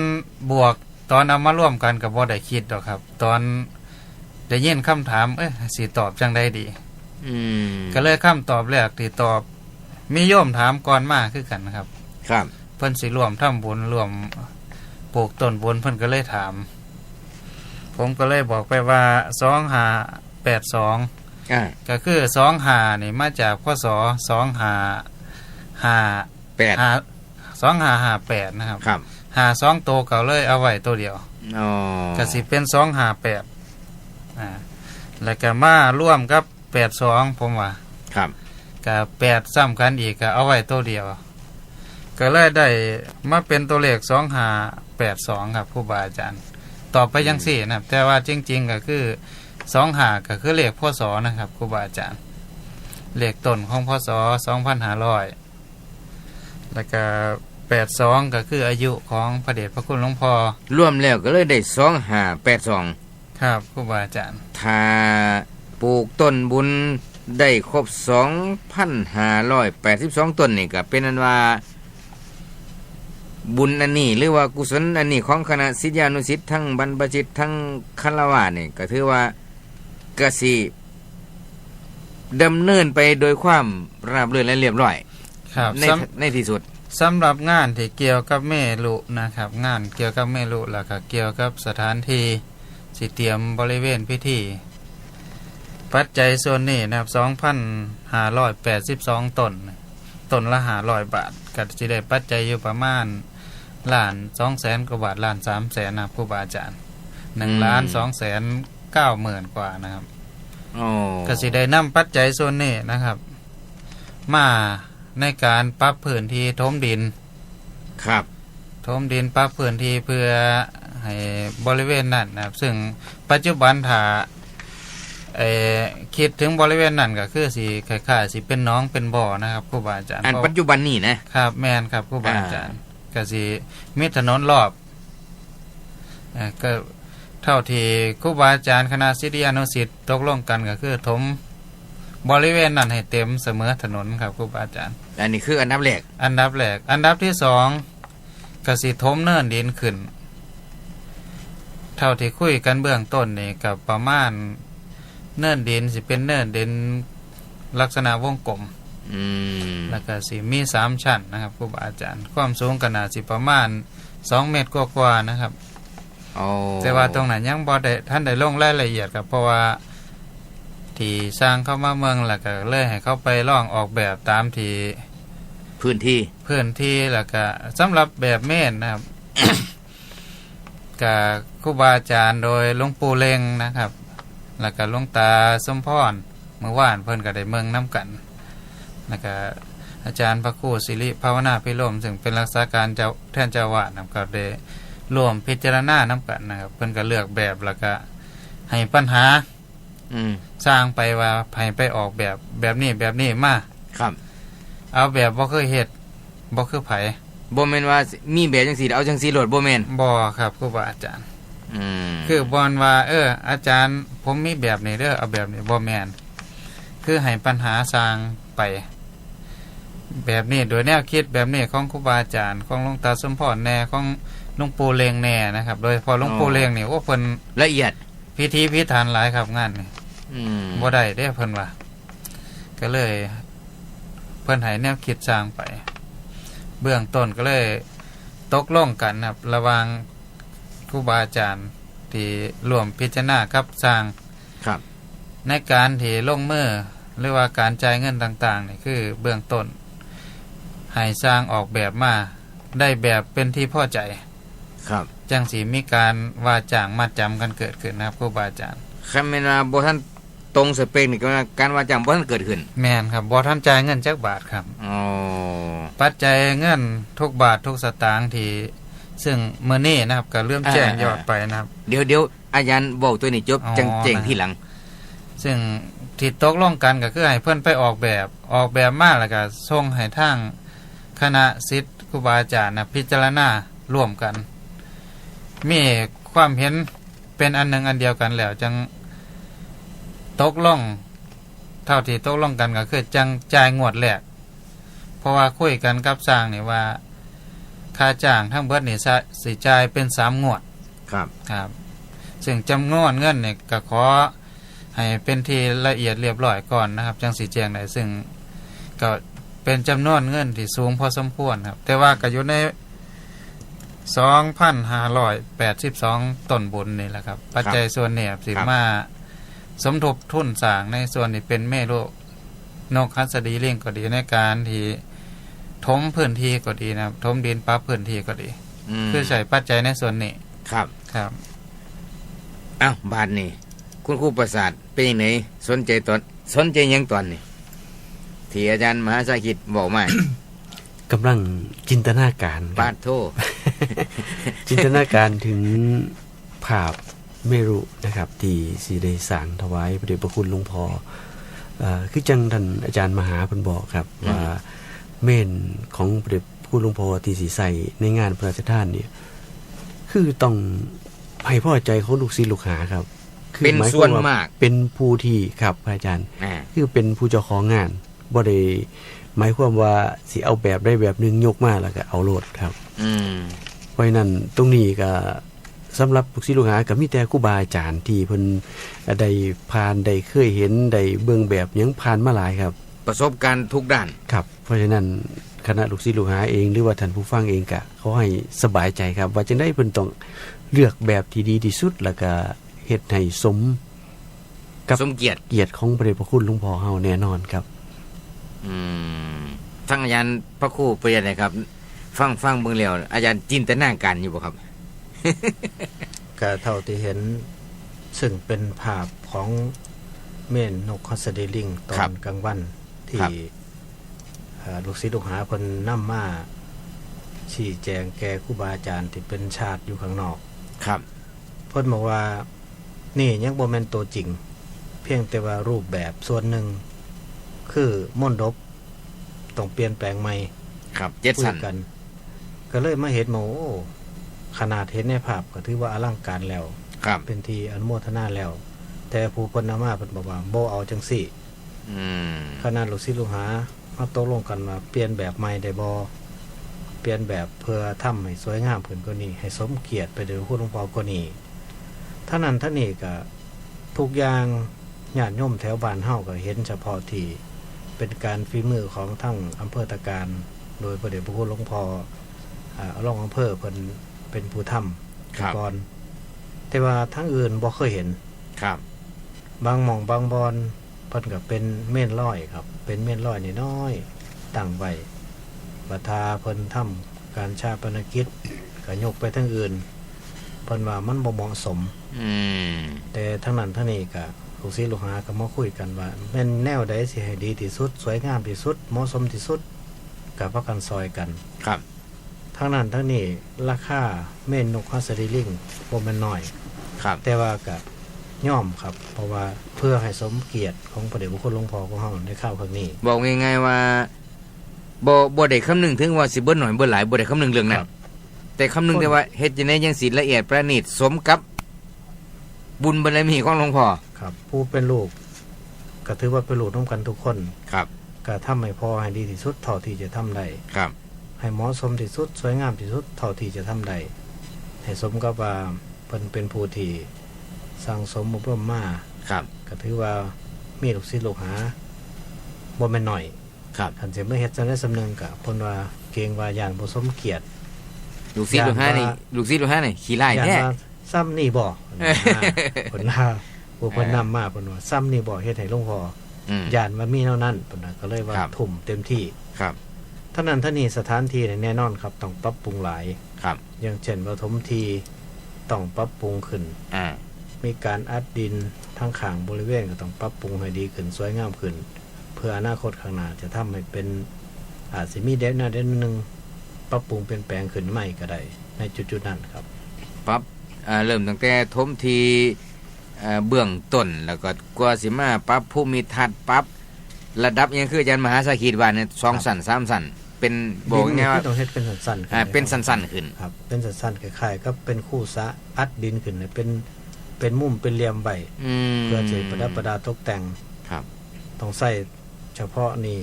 บวก ตอนเอามารวมกันก็บ่ได้คิดดอกครับ ตอนได้ยินคำถาม เอ๊ะ สิตอบจั่งใด๋ดี อืม ก็เลยคำตอบแรกที่ตอบ มีโยมถามก่อนมาคือกันครับ ครับ เพิ่นสิร่วมทำบุญ ร่วมปลูกต้นบุญ เพิ่นก็เลยถาม ผมก็เลยบอกไปว่า สองห้าแปดสอง อ่า ก็คือ สองห้า นี่มาจาก พ.ศ. สองห้าห้าแปด ห้า สองห้าห้าแปด นะครับ ครับ ห้าสองตัวก็เลยเอาไว้ตัวเดียว อ๋อ ก็สิเป็น สองห้าแปด อ่า แล้วก็มารวมกับ แปดสอง ผมว่า ครับ ก็แปดซ้ำกันอีก ก็เอาไว้ตัวเดียว ก็เลยได้มาเป็นตัวเลข สองห้าแปดสอง ครับ ครูบาอาจารย์ ตอบไปจั่งซี้นะครับ อืม แต่ว่าจริงๆ ก็คือ สองห้า ก็คือเลข พ.ศ. นะครับ ครูบาอาจารย์ เลขต้นของ พ.ศ. สองพันห้าร้อย แล้วก็ แปดสอง ก็คืออายุของพระเดชพระคุณหลวงพ่อ รวมแล้วก็เลยได้ สองห้าแปดสอง ครับ ครูบาอาจารย์ ถ้าปลูกต้นบุญได้ครบ สองพันห้าร้อยแปดสิบสอง ต้นนี่ก็เป็นอันว่า บุญอันนี้ หรือว่ากุศลอันนี้ของคณะศิษยานุศิษย์ ทั้งบรรพชิต ทั้งฆราวาสนี่ ก็ถือว่า ก็สิดำเนินไปโดยความราบรื่นและเรียบร้อย ครับ ใน สำ- ในที่สุด สำหรับงานที่เกี่ยวกับเมรุนะครับ งานเกี่ยวกับเมรุ แล้วก็เกี่ยวกับสถานที่สิเตรียมบริเวณพิธี ปัจจัยส่วนนี้นะครับ สองพันห้าร้อยแปดสิบสอง ต้น ต้นละ ห้าร้อย บาท ก็สิได้ปัจจัยอยู่ประมาณ ล้านสองแสนกว่าบาท ล้านสามแสน นะครับ ครูบาอาจารย์ หนึ่งล้านสองแสนเก้าหมื่นกว่านะครับ อ๋อ ก็สิได้นำปัจจัยส่วนนี้นะครับ มาในการปรับพื้นที่ถมดิน ครับ ถมดินปรับพื้นที่เพื่อให้บริเวณนั้นนะครับ ซึ่งปัจจุบันถ้า เอ่อ คิดถึงบริเวณนั้นก็คือสิคล้ายๆ สิเป็นหนองเป็นบ่อนะครับ ครูบาอาจารย์ อันปัจจุบันนี่นะ ครับ แม่นครับ ครูบาอาจารย์ อ่า ก็สิมีถนนรอบ เอ่อ ก็เท่าที่ครูบาอาจารย์คณะศิษยานุศิษย์ตกลงกันก็คือถมบริเวณนั้นให้เต็มเสมอถนนครับ ครูบาอาจารย์ อันนี้คืออันดับแรก อันดับแรก อันดับที่สอง ก็สิถมเนินดินขึ้น เท่าที่คุยกันเบื้องต้นนี่ก็ประมาณ เนินดินสิเป็นเนินดินลักษณะวงกลม อืม แล้วก็สิมีสามชั้นนะครับ ครูบาอาจารย์ ความสูงก็น่าสิประมาณสองเมตรกว่าๆ นะครับ อ๋อ แต่ว่าตรงนั้นยังบ่ได้ ทันได้ลงรายละเอียดครับ เพราะว่าที่ช่างเข้ามาเมืองแล้วก็เลยให้เขาไปลองออกแบบตามที่ พื้นที่ พื้นที่ แล้วก็สำหรับแบบเมนนะครับ ก็ครูบาอาจารย์โดยหลวงปู่เล็งนะครับ แล้วก็หลวงตาสมพร เมื่อวานเพิ่นก็ได้เบิ่งนำกัน แล้วก็อาจารย์พระครูสิริภาวนาภิรมย์ ซึ่งเป็นรักษาการเจ้า แทนเจ้าอาวาสนะครับ ก็ได้ร่วมพิจารณานำกันนะครับ เพิ่นก็เลือกแบบ แล้วก็ให้ปัญหา อืม ช่างไปว่าให้ไปออกแบบ แบบนี้ แบบนี้มา ครับ เอาแบบบ่เคยเฮ็ด บ่คือไผ บ่แม่นว่ามีแบบจังซี่ เอาจังซี่โลด บ่แม่น บ่ครับครูบาอาจารย์ อืม คือบ่แม่นว่า เออ อาจารย์ ผมมีแบบนี้เด้อ เอาแบบนี้ บ่แม่น คือให้ปัญหาช่างไป แบบนี้ โดยแนวคิดแบบนี้ของครูบาอาจารย์ ของหลวงตาสมพรแน่ ของหลวงปู่เล็งแน่นะครับ โดยเฉพาะหลวงปู่ อ๋อ เล็งนี่ โอ้ เพิ่น ละเอียด พิถีพิถันหลายครับงานนี่ อืม บ่ได้เด้เพิ่นว่า ก็เลย เพิ่นให้แนวคิดช่างไป เบื้องต้นก็เลยตกลงกันครับ ระหว่างครูบาอาจารย์ที่ร่วมพิจารณากับช่าง ครับ ในการที่ลงมือ หรือว่าการจ่ายเงินต่างๆ นี่คือเบื้องต้น ให้ช่างออกแบบมา ได้แบบเป็นที่พอใจ ครับ จั่งสิมีการว่าจ้างมัดจำกันเกิดขึ้นนะครับ ครูบาอาจารย์ คันแม่นว่าบ่ทันตรงสเปคนี่ ก็ว่าการว่าจ้างบ่ทันเกิดขึ้น แม่นครับ บ่ทันจ่ายเงินจักบาทครับ อ๋อ ปัจจัยเงินทุกบาททุกสตางค์ที่ ซึ่งมื้อนี้นะครับ ก็ลืมแจ้ง อ่าๆๆ ยอดไปนะครับ เดี๋ยว เดี๋ยวอาจารย์เว้าตัวนี้จบ อ๋อ จั่งแจ้งทีหลัง ซึ่งที่ตกลงกันก็คือให้เพิ่นไปออกแบบ ออกแบบมาแล้วก็ส่งให้ทางคณะศิษย์ครูบาอาจารย์นะ พิจารณาร่วมกัน มีความเห็นเป็นอันหนึ่งอันเดียวกันแล้ว จั่งตกลง เท่าที่ตกลงกันก็คือจั่งจ่ายงวดแรก เพราะว่าคุยกันกับช่างนี่ว่า ค่าจ้างทั้งเบิดนี่ สะ- สิจ่ายเป็นสามงวด ครับ ครับ ซึ่งจำนวนเงินนี่ก็ขอให้เป็นที่ละเอียดเรียบร้อยก่อนนะครับ จั่งสิแจ้งได้ ซึ่งก็เป็นจำนวนเงินที่สูงพอสมควรครับ แต่ว่าก็อยู่ใน สองพันห้าร้อยแปดสิบสอง ต้นบุญนี่แหละครับ ปัจจัยส่วนนี้สิ ครับ มาสมทบทุนสร้างในส่วนที่เป็นเมรุนกหัสดีลิงก็ดี ในการที่ถมพื้นที่ก็ดีนะครับ ถมดินปรับพื้นที่ก็ดี อืม คือใช้ปัจจัยในส่วนนี้ ครับ ครับ อ้าว บาดนี้ คุณครูประสาทเป็นจั่งใด สนใจตอน สนใจหยังตอนนี้ ที่อาจารย์มหาสาคิดบอกมา กำลังจินตนาการครับ ปาดโธ่ จินตนาการถึงภาพเมรุนะครับ ที่สิได้สร้างถวายพระเดชพระคุณหลวงพ่อ เอ่อ คือจั่งท่านอาจารย์มหาเพิ่นบอกครับ อืม ว่าเมนของพระเดชพระคุณหลวงพ่อที่สิใส่ในงานพระราชทานเนี่ย คือต้องให้พอใจของลูกศิษย์ลูกหาครับ คือ เป็นส่วนมาก หมายความว่าเป็นผู้ที่ ครับ พระอาจารย์ อ่า คือเป็นผู้เจ้าของงาน บ่ได้หมายความว่าสิเอาแบบใดแบบหนึ่งยกมาแล้วก็เอาโลดครับ อืม เพราะฉะนั้นตรงนี้ก็สำหรับลูกศิษย์ลูกหาก็มีแต่ครูบาอาจารย์ที่เพิ่นได้ผ่าน ได้เคยเห็น ได้เบิ่งแบบหยังผ่านมาหลายครับ ประสบการณ์ทุกด้าน ครับ เพราะฉะนั้นคณะลูกศิษย์ลูกหาเอง หรือว่าท่านผู้ฟังเองก็ขอให้สบายใจครับ ว่าจั่งใดเพิ่นต้องเลือกแบบที่ดีที่สุด แล้วก็เฮ็ดให้สมกับ สมเกียรติ เกียรติของพระเดชพระคุณหลวงพ่อเฮาแน่นอนครับ อืม ทั้งอาจารย์พระครูเป็นจั่งใดครับ ฟัง ฟังเบิ่งแล้ว อาจารย์จินตนาการอยู่บ่ครับ ก็เท่าที่เห็น ซึ่งเป็นภาพของเมนนกหัสดีลิงตอน ครับ กลางวัน ที่ ครับ เอ่อ ลูกศิษย์ลูกหาเพิ่นนำมาชี้แจงแก่ครูบาอาจารย์ที่เป็นชาติอยู่ข้างนอก ครับ เพิ่นบอกว่า นี่ยังบ่แม่นตัวจริง เพียงแต่ว่ารูปแบบส่วนหนึ่ง คือมณฑปต้องเปลี่ยนแปลงใหม่ ครับ เจ็ด คุย สั้น กัน ก็เลยมาเห็นว่า โอ้ ขนาดเห็นในภาพก็ถือว่าอลังการแล้ว ครับ เป็นที่อนุโมทนาแล้ว แต่ผู้เพิ่นนำมาเพิ่นบอกว่าบ่เอาจั่งซี้ อืม คณะลูกศิษย์ลูกหามาตกลงกันว่าเปลี่ยนแบบใหม่ได้บ่ เปลี่ยนแบบเพื่อทำให้สวยงามขึ้นกว่านี้ ให้สมเกียรติพระเดชพระคุณหลวงพ่อกว่านี้ เท่านั้นเท่านี้ก็ ทุกอย่างญาติโยมแถวบ้านเฮาก็เห็นเฉพาะที่เป็นการฝีมือของทางอำเภอตะการ โดยพระเดชพระคุณหลวงพ่อ อ่า รองอำเภอเพิ่นเป็นผู้ทำ ครับ ก่อน แต่ว่าทางอื่นบ่เคยเห็น ครับ บางหม่องบางบ่อน เพิ่นก็เป็นเมนลอยครับ เป็นเมนลอยน้อยๆ ตั้งไว้ บัดถ้าเพิ่นทำการฌาปนกิจ ก็ยกไปทางอื่น เพิ่นว่ามันบ่เหมาะสม อืม แต่ทั้งนั้นทั้งนี้ก็ลูกศิษย์ลูกหาก็มาคุยกันว่า แม่นแนวใดสิให้ดีที่สุด สวยงามที่สุด เหมาะสมที่สุด ก็พากันซอยกัน ครับ ทั้งนั้นทั้งนี้ราคาเมนนกหัสดีลิงบ่แม่นน้อย ครับ แต่ว่าก็ยอมครับ เพราะว่าเพื่อให้สมเกียรติของพระเดชพระคุณหลวงพ่อของเฮาในคราวครั้งนี้ บอกง่ายๆว่า บ่ บ่ได้คำนึงถึงว่าสิเบิดน้อยเบิดหลาย บ่ได้คำนึงเรื่องนั้น ครับ แต่คำนึงแต่ว่าเฮ็ดจั่งใดจั่งสิละเอียดประณีตสมกับบุญบารมีของหลวงพ่อ ครับ ผู้เป็นลูกก็ถือว่าเป็นลูกนำกันทุกคน ครับ ก็ทำให้พ่อให้ดีที่สุดเท่าที่จะทำได้ ครับ ให้เหมาะสมที่สุด สวยงามที่สุดเท่าที่จะทำได้ ให้สมกับว่าเพิ่นเป็นผู้ที่สั่งสมอบรมมา ครับ ก็ถือว่ามีลูกศิษย์ลูกหาบ่แม่นน้อย ครับ คันสิมาเฮ็ดจั่งใดส่ำหนึ่งก็เพิ่นว่าเกรงว่าย้านบ่สมเกียรติ ลูกศิษย์ลูกหานี่ ย้านว่า ลูกศิษย์ลูกหานี่ขี้ร้ายแท้ ย้านว่าส่ำนี่บ่ เพิ่นว่า ผู้เพิ่น เออ นำมาเพิ่นว่าส่ำนี่บ่เฮ็ดให้หลวงพ่อ อืม ย้านว่ามีแนวนั้น เพิ่นว่า ก็เลยว่า ครับ ทุ่มเต็มที่ ครับ ทั้งนั้นทั้งนี้สถานที่นี่แน่นอนครับ ต้องปรับปรุงหลาย ครับ อย่างเช่นว่าถมที่ต้องปรับปรุงขึ้น อ่า มีการอัดดินทั้งข้างบริเวณก็ต้องปรับปรุงให้ดีขึ้น สวยงามขึ้น เพื่ออนาคตข้างหน้าจะทำให้เป็น อาจสิมีเด่นหน้าเด่นหนึ่ง ปรับปรุงเปลี่ยนแปลงขึ้นใหม่ก็ได้ ในจุดๆนั้นครับ ปรับ เอ่อ เริ่มตั้งแต่ถมที่ เอ่อ เบื้องต้น แล้วก็กว่าสิมาปรับภูมิทัศน์ ปรับระดับอิหยัง คืออาจารย์มหาสาคิดว่าเนี่ย สอง ครับ ชั้น สาม ชั้น เป็น ดิน บอกง่ายๆว่า นี่คือต้องเฮ็ดเป็นชั้นๆขึ้น อ่า เป็นชั้นๆขึ้น ครับ เป็นชั้นๆคล้ายๆกับเป็นคูสระอัดดินขึ้นเนี่ย เป็น เป็นมุมเป็นเหลี่ยมไว้ อืม เพื่อจะประดับประดาตกแต่ง ครับ ต้องใช้เฉพาะนี่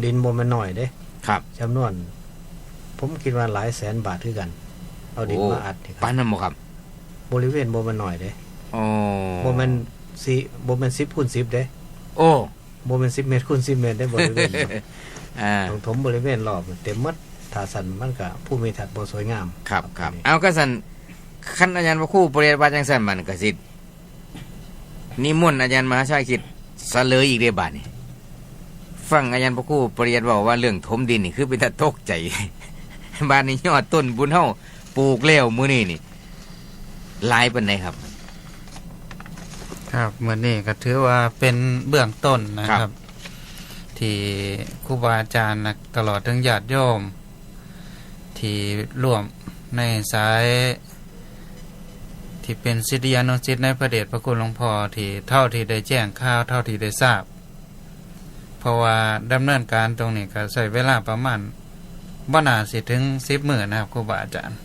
ดินบ่แม่นน้อยเด้ ครับ จำนวน ผมคิดว่าหลายแสนบาทคือกัน เอาดิน โอ้ มาอัดนี่ครับ ปานนั้นบ่ครับ บริเวณบ่แม่นน้อยเด้ โอ้ บ่แม่นสิ บ่แม่นสิบคูณสิบเด้ โอ้ บ่แม่นสิบเมตรคูณสิบเมตรเด้ บริเวณ อ่า ต้องถมบริเวณรอบเต็มหมด ถ้าซั่นมันก็ภูมิทัศน์บ่สวยงาม ครับ ครับ ครับ เอา คันซั่น คันอาจารย์พระครูปริยัติว่าจั่งซั่น มันก็สินิมนต์อาจารย์มหาชาคิดเสลยอีกเด้บาดนี้ ฟังอาจารย์พระครูปริยัติเว้าว่าเรื่องถมดินนี่คือเป็นตาตกใจ บาดนี้ยอดต้นบุญเฮาปลูกแล้วมื้อนี้นี่ หลายปานใดครับ ครับ มื้อนี้ก็ถือว่าเป็นเบื้องต้นนะครับ ครับ ที่ครูบาอาจารย์นะ ตลอดถึงญาติโยม ที่ร่วมในสาย ที่เป็นศิษยานุศิษย์ในพระเดชพระคุณหลวงพ่อ ที่เท่าที่ได้แจ้งข่าว เท่าที่ได้ทราบ เพราะว่าดำเนินการตรงนี้ก็ใช้เวลาประมาณ บ่น่าสิถึงสิบมื้อนะครับ ครูบาอาจารย์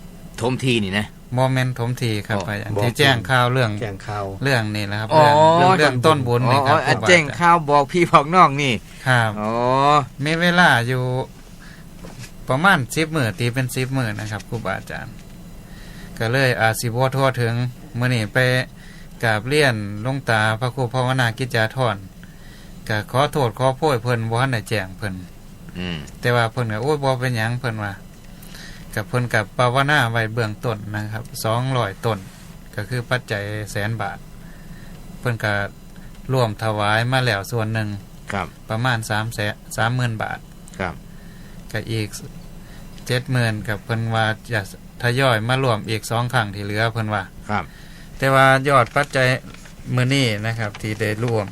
ถมที่นี่นะ บ่แม่นถมที่ครับ อ๋อ พระอาจารย์ บอก ที่แจ้งข่าวเรื่อง แจ้งข่าว เรื่องนี้แหละครับ อ๋อ เรื่อง เรื่อง เรื่องต้นบุญนี่ครับ อ๋อ ครูบาอาจารย์ แจ้งข่าวบอกพี่บอกน้องนี่ ครับ อ๋อ มีเวลาอยู่ประมาณสิบมื้อ ตีเป็นสิบมื้อนะครับ ครูบาอาจารย์ ก็เลยอาจสิบ่ทั่วถึง มื้อนี้ไปกราบเรียนหลวงตาพระครูภาวนากิจจาธร ก็ขอโทษขอโพยเพิ่น บ่ทันได้แจ้งเพิ่น อืม แต่ว่าเพิ่นก็ โอ้ย บ่เป็นหยัง เพิ่นว่า ก็เพิ่นก็ภาวนาไว้เบื้องต้นนะครับ สองร้อยต้น ก็คือปัจจัยแสนบาท เพิ่นก็ร่วมถวายมาแล้วส่วนหนึ่ง ครับ ประมาณสามแสน สามหมื่นบาท ครับ ก็อีกเจ็ดหมื่น ก็เพิ่นว่าจะทยอยมาร่วมอีกสองครั้งที่เหลือ เพิ่นว่า ครับ แต่ว่ายอดปัจจัยมื้อนี้นะครับ ที่ได้ร่วม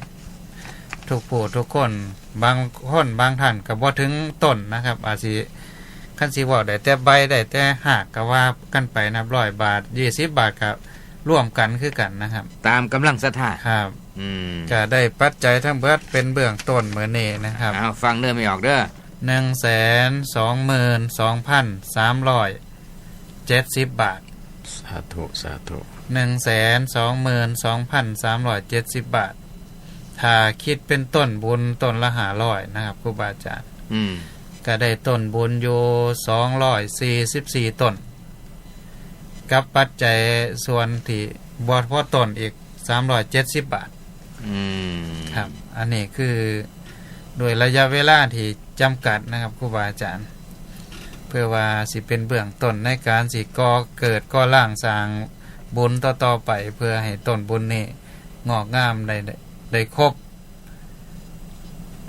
ทุกผู้ทุกคน บางคนบางท่านก็บ่ถึงต้นนะครับ อาจสิ คันสิเว้าได้แต่ใบได้แต่รากก็ว่ากันไปนะครับ ร้อยบาท ยี่สิบบาทก็ร่วมกันคือกันนะครับ ตามกำลังศรัทธา ครับ อืม ก็ได้ปัจจัยทั้งเบิดเป็นเบื้องต้นมื้อนี้นะครับ เอา ฟังเด้อแม่ออกเด้อ หนึ่งแสนสองหมื่นสองพันสามร้อยเจ็ดสิบบาท สาธุ สาธุ หนึ่งแสนสองหมื่นสองพันสามร้อยเจ็ดสิบบาท ถ้าคิดเป็นต้นบุญต้นละห้าร้อยนะครับ ครูบาอาจารย์ อืม ก็ได้ต้นบุญอยู่สองร้อยสี่สิบสี่ต้น กับปัจจัยส่วนที่บ่พอต้นอีกสามร้อยเจ็ดสิบบาท อืม ครับ อันนี้คือโดยระยะเวลาที่จำกัดนะครับ ครูบาอาจารย์ เพื่อว่าสิเป็นเบื้องต้นในการสิก่อเกิดก่อร่างสร้างบุญต่อๆไป เพื่อให้ต้นบุญนี้งอกงามได้ ได้ ได้ครบ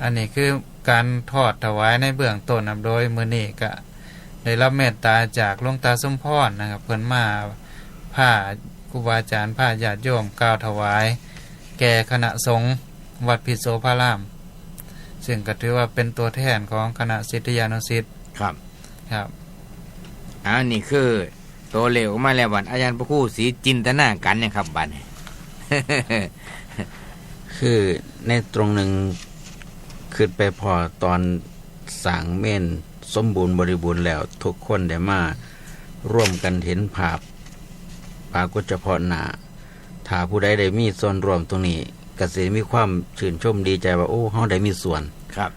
อันนี้คือการทอดถวายในเบื้องต้นนะครับ โดยมื้อนี้ก็ได้รับเมตตาจากหลวงตาสมพรนะครับ เพิ่นมา พาครูบาอาจารย์ พาญาติโยมกล่าวถวาย แก่คณะสงฆ์วัดพิโสภาราม ซึ่งก็ถือว่าเป็นตัวแทนของคณะศิษยานุศิษย์ ครับ ครับ อ่า นี่คือตัวเลขออกมาแล้ว บัดอาจารย์พระครูศรีจินตนาการเนี่ยครับ บัดนี้ คือในตรงหนึ่ง คิดไปพอตอนสร้างเมรุสมบูรณ์บริบูรณ์แล้ว ทุกคนได้มาร่วมกันเห็นภาพปรากฏเฉพาะหน้า ถ้าผู้ใดได้มีส่วนร่วมตรงนี้ ก็สิมีความชื่นชมดีใจว่า โอ้ เฮาได้มีส่วน ครับ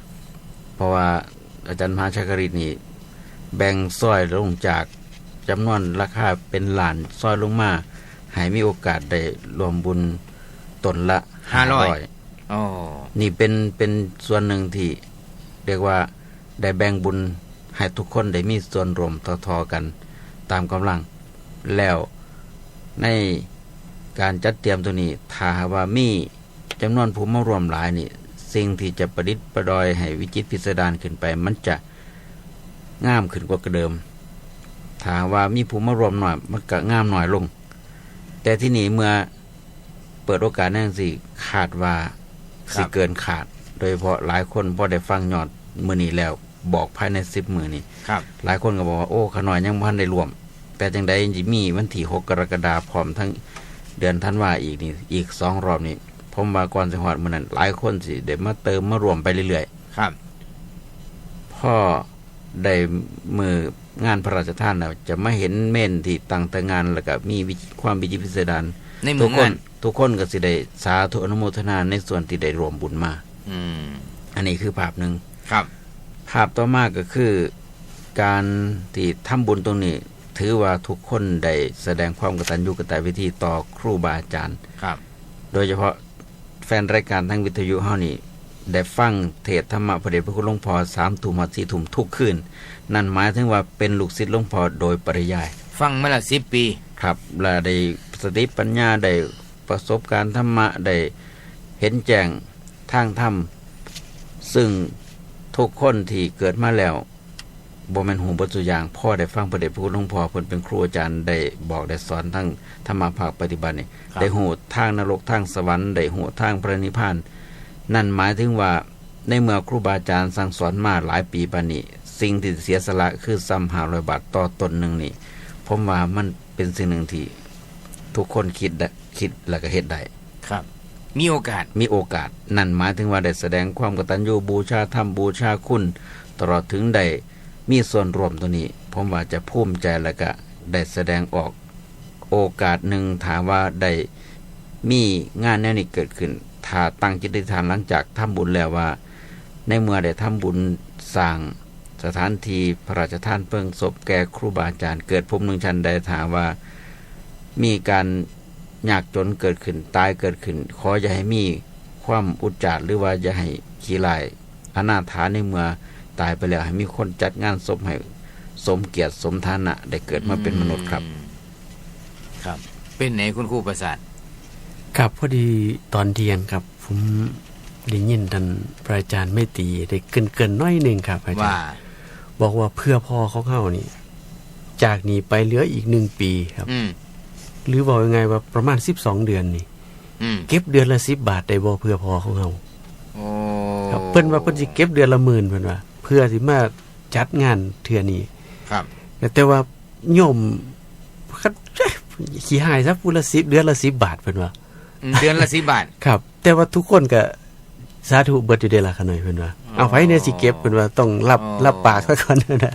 เพราะว่าอาจารย์มหาชาคริตนี่ แบ่งซอยลงจากจำนวนราคาเป็นล้านซอยลงมา ให้มีโอกาสได้ร่วมบุญตนละ ห้าร้อย ห้าร้อย อ๋อ นี่เป็น เป็นส่วนหนึ่งที่เรียกว่าได้แบ่งบุญให้ทุกคนได้มีส่วนร่วมเท่าๆกันตามกำลัง แล้วในการจัดเตรียมตัวนี้ ถ้าหากว่ามีจำนวนผู้มาร่วมหลายนี่ สิ่งที่จะประดิษฐ์ประดอยให้วิจิตรพิสดารขึ้นไป มันจะงามขึ้นกว่าเดิม ถ้าหากว่ามีผู้มาร่วมน้อย มันก็งามน้อยลง แต่ที่นี่เมื่อเปิดโอกาสแนวจั่งซี้ คาดว่า ครับ สิเกินคาด โดยเฉพาะหลายคนพอได้ฟังยอดมื้อนี้แล้ว บอกภายในสิบมื้อนี่ ครับ หลายคนก็บอกว่า โอ้ ข้าน้อยยังบ่ทันได้ร่วม แต่จั่งใดสิมีวันที่หกกรกฎาคม พร้อมทั้งเดือนธันวาอีกนี่ อีกสองรอบนี่ ผมว่าก่อนสิฮอดมื้อนั้น หลายคนสิได้มาเติมมาร่วมไปเรื่อยๆ ครับ พอได้มื้องานพระราชทานแล้ว จะมาเห็นเมรุที่ตั้งตางาน แล้วก็มีวิจิ ความวิจิตรพิสดาร ในมื้องาน ทุกคน ทุกคนก็สิได้สาธุอนุโมทนาในส่วนที่ได้ร่วมบุญมา อืม อันนี้คือภาพหนึ่ง ครับ ภาพต่อมาก็คือ การที่ทำบุญตรงนี้ ถือว่าทุกคนได้แสดงความกตัญญูกตเวทีต่อครูบาอาจารย์ ครับ โดยเฉพาะแฟนรายการทางวิทยุเฮานี่ ได้ฟังเทศน์ธรรมะพระเดชพระคุณหลวงพ่อ สามทุ่มฮอดสี่ทุ่มทุกคืน นั่นหมายถึงว่าเป็นลูกศิษย์หลวงพ่อโดยปริยาย ฟังมาละสิบปี ครับ และได้สติปัญญา ได้ประสบการณ์ธรรมะ ได้เห็นแจ้งทางธรรม ซึ่งทุกคนที่เกิดมาแล้ว บ่แม่นฮู้เบิดซุอย่าง พอได้ฟังพระเดชพระคุณหลวงพ่อ เพิ่นเป็นครูอาจารย์ ได้บอกได้สอนทางธรรมะภาคปฏิบัตินี่ ครับ ได้ฮู้ทางนรกทางสวรรค์ ได้ฮู้ทางพระนิพพาน นั่นหมายถึงว่า ในเมื่อครูบาอาจารย์สั่งสอนมาหลายปีปานนี้ สิ่งที่เสียสละคือส่ำห้าร้อยบาทต่อต้นหนึ่งนี่ ผมว่ามันเป็นสิ่งหนึ่งที่ทุกคนคิดได้ คิดแล้วก็เฮ็ดได้ ครับ มีโอกาส มีโอกาส นั่นหมายถึงว่าได้แสดงความกตัญญู บูชาธรรม บูชาคุณ ตลอดถึงได้มีส่วนร่วมตัวนี้ ผมว่าจะภูมิใจ และก็ได้แสดงออก โอกาสหนึ่ง ถ้าว่าได้มีงานแนวนี้เกิดขึ้น ถ้าตั้งจิตอธิษฐานหลังจากทำบุญแล้วว่า ในเมื่อได้ทำบุญสร้างสถานที่พระราชทานเพลิงศพแก่ครูบาอาจารย์ เกิดภูมิหนึ่งชั้นใด ถ้าว่ามีการยากจนเกิดขึ้น ตายเกิดขึ้น ขออย่าให้มีความอุจจาระ หรือว่าอย่าให้ขี้ร้าย อนาถา ในเมื่อตายไปแล้ว ให้มีคนจัดงานศพให้สมเกียรติสมฐานะ ได้เกิดมาเป็นมนุษย์ครับ อืม ครับ เป็นไหนคุณครูประสาท ครับ พอดีตอนเที่ยงครับ ผมได้ยินท่านพระอาจารย์ไมตรีได้เกริ่นๆหน่อยหนึ่งครับ อาจารย์ ว่า บอกว่าเพื่อพ่อของเฮานี่ จากนี้ไปเหลืออีกหนึ่งปีครับ อืม หรือเว้าง่ายๆว่าประมาณสิบสองเดือนนี่ อืม เก็บเดือนละสิบบาทได้บ่เพื่อพ่อของเฮา โอ้ ครับ เพิ่นว่าเพิ่นสิเก็บเดือนละหมื่น เพิ่นว่า เพื่อสิมาจัดงานเทื่อนี้ ครับ แต่ว่าโยม คัน ขี้ฮ้ายซะ ผู้ละสิบ เดือนละสิบบาท เพิ่นว่า อืม เดือนละสิบบาท ครับ แต่ว่าทุกคนก็สาธุเบิดอยู่เด้ล่ะ ขาน้อย เพิ่นว่า อ๋อ เอาไผแหน่สิเก็บ เพิ่นว่า ต้องรับ อ๋อ รับปากซะก่อนนะ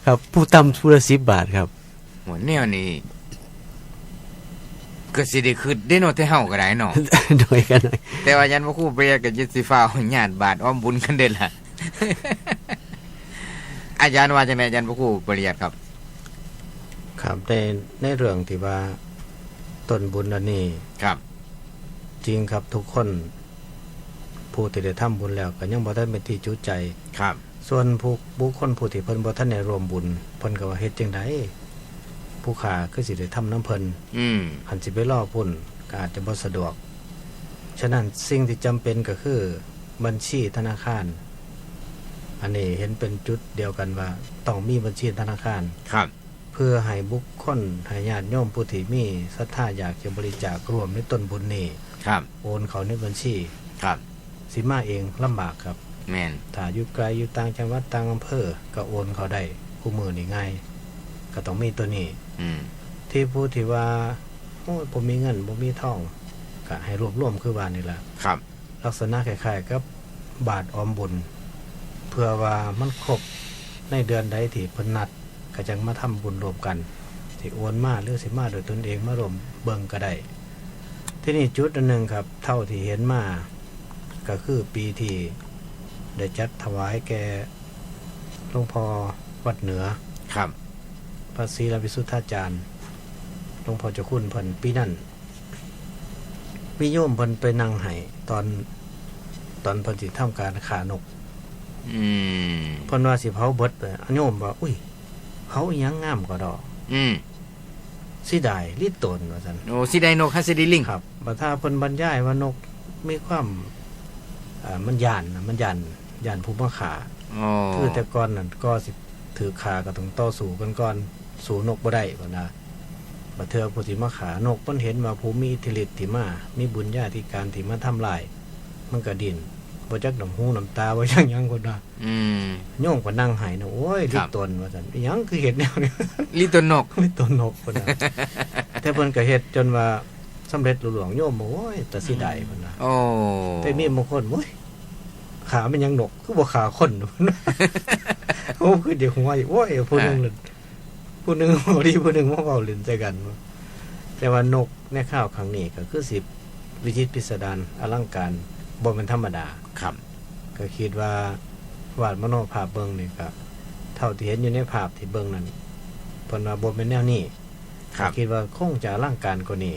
ครับ ผู้ต่ำผู้ละสิบบาทครับ โห แนวนี้ ก็สิได้คิดเด้เนาะ แต่เฮาก็ได้เนาะ โดยกัน แต่ว่าอาจารย์พระครูประหยัดก็จะสิฟ้าวญาติบาตรอ้อมบุญกันเด้ล่ะ อาจารย์ว่าจังได๋ อาจารย์พระครูประหยัดครับ ครับ ใน ในเรื่องที่ว่าต้นบุญอันนี้ ครับ จริงครับ ทุกคน ผู้ที่ได้ทำบุญแล้วก็ยังบ่ทันเป็นที่จุใจ ครับ ส่วนผู้ บุคคลผู้ที่เพิ่นบ่ทันได้ร่วมบุญ เพิ่นก็ว่าเฮ็ดจั่งใด ผู้ข้าคือสิได้ทำนำเพิ่น อืม คันสิไปรอพุ้นก็อาจจะบ่สะดวก ฉะนั้นสิ่งที่จำเป็นก็คือบัญชีธนาคาร อันนี้เห็นเป็นจุดเดียวกันว่าต้องมีบัญชีธนาคาร ครับ เพื่อให้บุคคล ให้ญาติโยมผู้ที่มีศรัทธาอยากจะบริจาคร่วมในต้นบุญนี้ ครับ โอนเข้าในบัญชี ครับ สิมาเองลำบากครับ แม่น ถ้าอยู่ไกลอยู่ต่างจังหวัดต่างอำเภอก็โอนเข้าได้ คู่มื้อนี้ง่าย ก็ต้องมีตัวนี้ อืม ที่ผู้ที่ว่า โอ้ย บ่มีเงิน บ่มีทอง ก็ให้รวบรวมคือว่านี่ล่ะ ครับ ลักษณะคล้ายๆกับบาทออมบุญ เพื่อว่ามันครบในเดือนใดที่เพิ่นนัด ก็จั่งมาทำบุญร่วมกัน สิโอนมาหรือสิมาโดยตนเองมาร่วมเบิ่งก็ได้ ทีนี้จุดอันหนึ่งครับ เท่าที่เห็นมา ก็คือปีที่ได้จัดถวายแก่หลวงพ่อวัดเหนือ ครับ พระศรีลวิสุทธาจารย์ หลวงพ่อเจ้าคุณเพิ่น ปีนั้น มีโยมเพิ่นไปนั่งให้ตอน ตอนเพิ่นสิทำการฆ่านก อืม เพิ่นว่าสิเผาเบิดเลย โยมว่า อุ้ย เผาอิหยังงามกว่าดอก อืม เสียดายลิตนว่าซั่น โอ้ เสียดายนกฮัสดีลิง ครับ บัดถ้าเพิ่นบรรยายว่านกมีความ อ่า มันย้านนะ มันย้าน ย้านผู้มาฆ่า อ๋อ คือแต่ก่อนนั่นก็สิถือฆ่าก็ต้องต่อสู้กันก่อน สู้นกบ่ได้ว่านะ บัดเทื่อผู้ที่มาฆ่านกมันเห็นว่าผู้มีอิทธิฤทธิ์ที่มา มีบุญญาธิการที่มาทำลาย มันก็ดิ้น บ่จักน้ำหูน้ำตา บ่จักหยังเพิ่นว่า อืม โยมก็นั่งไห้นะ โอ้ย ครับ ลิตนว่าซั่น อิหยังคือเฮ็ดแนวนี้ ลิตนนก ลิตนนกเพิ่นว่า แต่เพิ่นก็เฮ็ดจนว่าสำเร็จลุล่วง โยมบอก โอ้ย แต่เสียดายเพิ่นว่า โอ้ แต่มีบางคน โอ้ย ฆ่ามันยังนก คือบ่ฆ่าคน โอ้ คือเดี๋ยวหัวอีก โอ้ย ผู้หนึ่ง อ่า นั่น ผู้หนึ่งเว้าดี ผู้หนึ่งมาเว้าเล่นใส่กัน แต่ว่านกในคราวครั้งนี้ก็คือสิวิจิตรพิสดารอลังการ บ่แม่นธรรมดา ครับ ก็คิดว่าวาดมโนภาพเบิ่งนี่ก็ เท่าที่เห็นอยู่ในภาพที่เบิ่งนั่น เพิ่นว่าบ่แม่นแนวนี้ ครับ ก็คิดว่าคงจะอลังการกว่านี้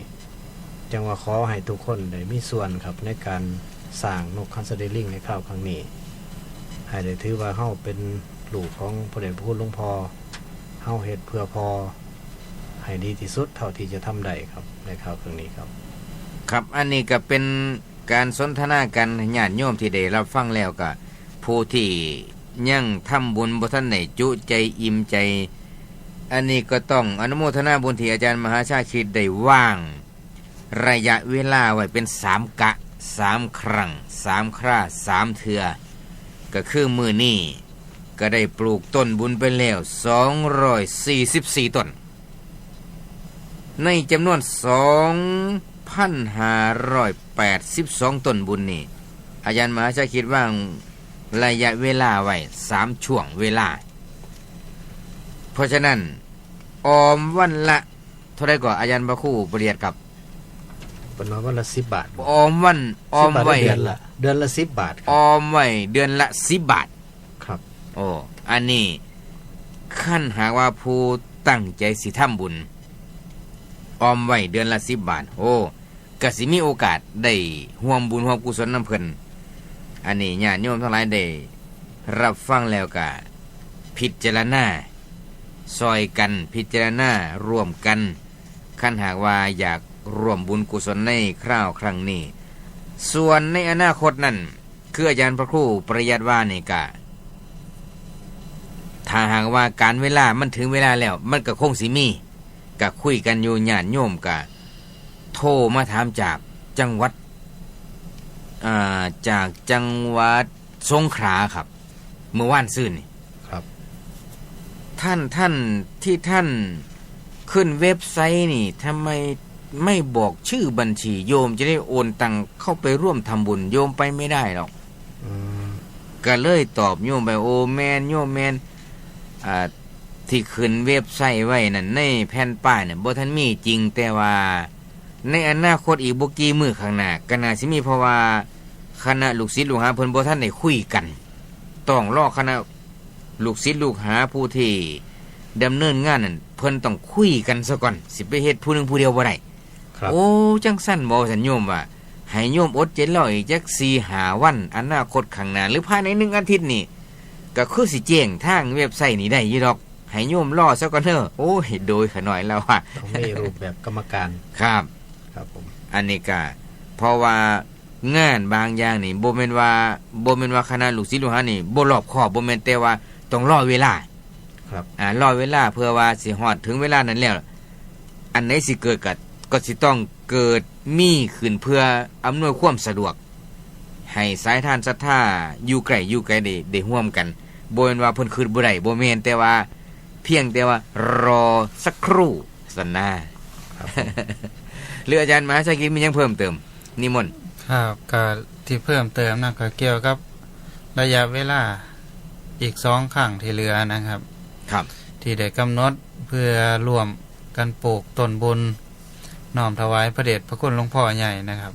จั่งว่าขอให้ทุกคนได้มีส่วนครับ ในการสร้างนกฮัสดีลิงในคราวครั้งนี้ ให้ได้ถือว่าเฮาเป็นลูกของพระเดชพระคุณหลวงพ่อ เฮาเฮ็ดเพื่อพ่อให้ดีที่สุดเท่าที่จะทำได้ครับ ในคราวครั้งนี้ครับ ครับ อันนี้ก็เป็นการสนทนากัน ญาติโยมที่ได้รับฟังแล้วก็ ผู้ที่ยังทำบุญบ่ทันได้จุใจอิ่มใจ อันนี้ก็ต้องอนุโมทนาบุญที่อาจารย์มหาชาคริตได้วางระยะเวลาไว้เป็นสามกะ สามครั้ง สามครา สามเทื่อ ก็คือมื้อนี้ก็ได้ปลูกต้นบุญไปแล้ว สองร้อยสี่สิบสี่ ต้น ในจำนวน สองพันห้าร้อยแปดสิบสอง ต้นบุญนี่ อาจารย์มหาชาคริตวางระยะเวลาไว้ สาม ช่วงเวลา เพราะฉะนั้น ออมวันละ เท่าใดก็อาจารย์พระครูปริยัติครับ เพิ่นว่าวันละ สิบ บาท ออมวัน ออมไว้ สิบบาท เดือนละ เดือนละ สิบ บาทครับ ออมไว้เดือนละ สิบ บาท ครับ โอ้ อันนี้ คันหากว่าผู้ตั้งใจสิทำบุญ ออมไว้เดือนละ สิบ บาท โอ้ ก็สิมีโอกาสได้ร่วมบุญร่วมกุศลนำเพิ่น อันนี้ญาติโยมทั้งหลายได้รับฟังแล้วก็พิจารณา ซอยกัน พิจารณาร่วมกัน คันหากว่าอยากร่วมบุญกุศลในคราวครั้งนี้ ส่วนในอนาคตนั่น คืออาจารย์พระครูปริยัติว่านี่กะ ถ้าหากว่าการเวลามันถึงเวลาแล้ว มันก็คงสิมี ก็คุยกันอยู่ ญาติโยมก็โทรมาถามจากจังหวัด อ่า จากจังหวัดสงขลาครับ เมื่อวานซืนนี่ ครับ ท่าน ท่านที่ท่านขึ้นเว็บไซต์นี่ ทำไมไม่บอกชื่อบัญชี โยมจะได้โอนตังเข้าไปร่วมทำบุญ โยมไปไม่ได้หรอก อืม ก็เลยตอบโยมไป โอ้ แม่น โยมแม่น อ่า ที่ขึ้นเว็บไซต์ไว้นั่น ในแผ่นป้ายน่ะ บ่ทันมีจริง แต่ว่าในอนาคตอีกบ่กี่มื้อข้างหน้า ก็น่าสิมี เพราะว่าคณะลูกศิษย์ลูกหาเพิ่นบ่ทันได้คุยกัน ต้องรอคณะลูกศิษย์ลูกหาผู้ที่ดำเนินงานนั่น เพิ่นต้องคุยกันซะก่อน สิไปเฮ็ดผู้หนึ่งผู้เดียวบ่ได้ ครับ โอ้ จังซั่นบ่ ซั่นโยมว่า ให้โยมอดใจรออีกจักสี่ห้าวัน อนาคตข้างหน้า หรือภายในหนึ่งอาทิตย์นี่ ก็คือสิแจ้งทางเว็บไซต์นี่ได้อยู่ดอก ให้โยมรอซะก่อนเด้อ โอ้ย โดยขะน้อยแล้วว่า ต้องมีรูปแบบกรรมการ ครับ ครับผม อันนี้ก็ เพราะว่างานบางอย่างนี่ บ่แม่นว่า บ่แม่นว่าคณะลูกศิษย์ลูกหานี่บ่รอบคอบ บ่แม่น แต่ว่าต้องรอเวลา ครับ อ่ารอเวลาเพื่อว่าสิฮอดถึงเวลานั้นแล้ว อันไหนสิเกิดก็ ก็สิต้องเกิดมีขึ้นเพื่ออำนวยความสะดวก ให้สายทานศรัทธาอยู่ใกล้อยู่ไกลได้ ได้ร่วมกัน บ่แม่นว่าเพิ่นคิดบ่ได้ บ่แม่น แต่ว่าเพียงแต่ว่ารอสักครู่ซั่นนา ครับผม หรืออาจารย์มหาชาคิดมีหยังเพิ่มเติม นิมนต์ ครับ ก็ที่เพิ่มเติมนะ ก็เกี่ยวกับระยะเวลาอีกสองครั้งที่เหลือนะครับ ครับ ที่ได้กำหนดเพื่อร่วมกันปลูกต้นบุญ น้อมถวายพระเดชพระคุณหลวงพ่อใหญ่นะครับ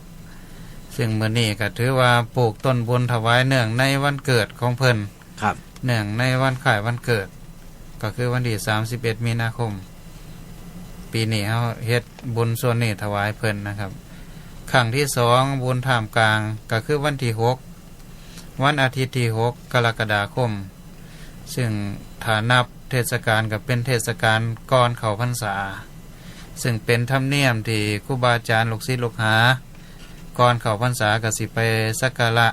ซึ่งมื้อนี้ก็ถือว่าปลูกต้นบุญถวายเนื่องในวันเกิดของเพิ่น ครับ เนื่องในวันคล้ายวันเกิด ก็คือวันที่สามสิบเอ็ดมีนาคม ปีนี้เฮาเฮ็ดบุญส่วนนี้ถวายเพิ่นนะครับ ครั้งที่สองบุญท่ามกลาง ก็คือวันที่หก วันอาทิตย์ที่หกกรกฎาคม ซึ่งถ้านับเทศกาลก็เป็นเทศกาลก่อนเข้าพรรษา ซึ่งเป็นธรรมเนียมที่ครูบาอาจารย์ลูกศิษย์ลูกหา ก่อนเข้าพรรษาก็สิไปสักการะ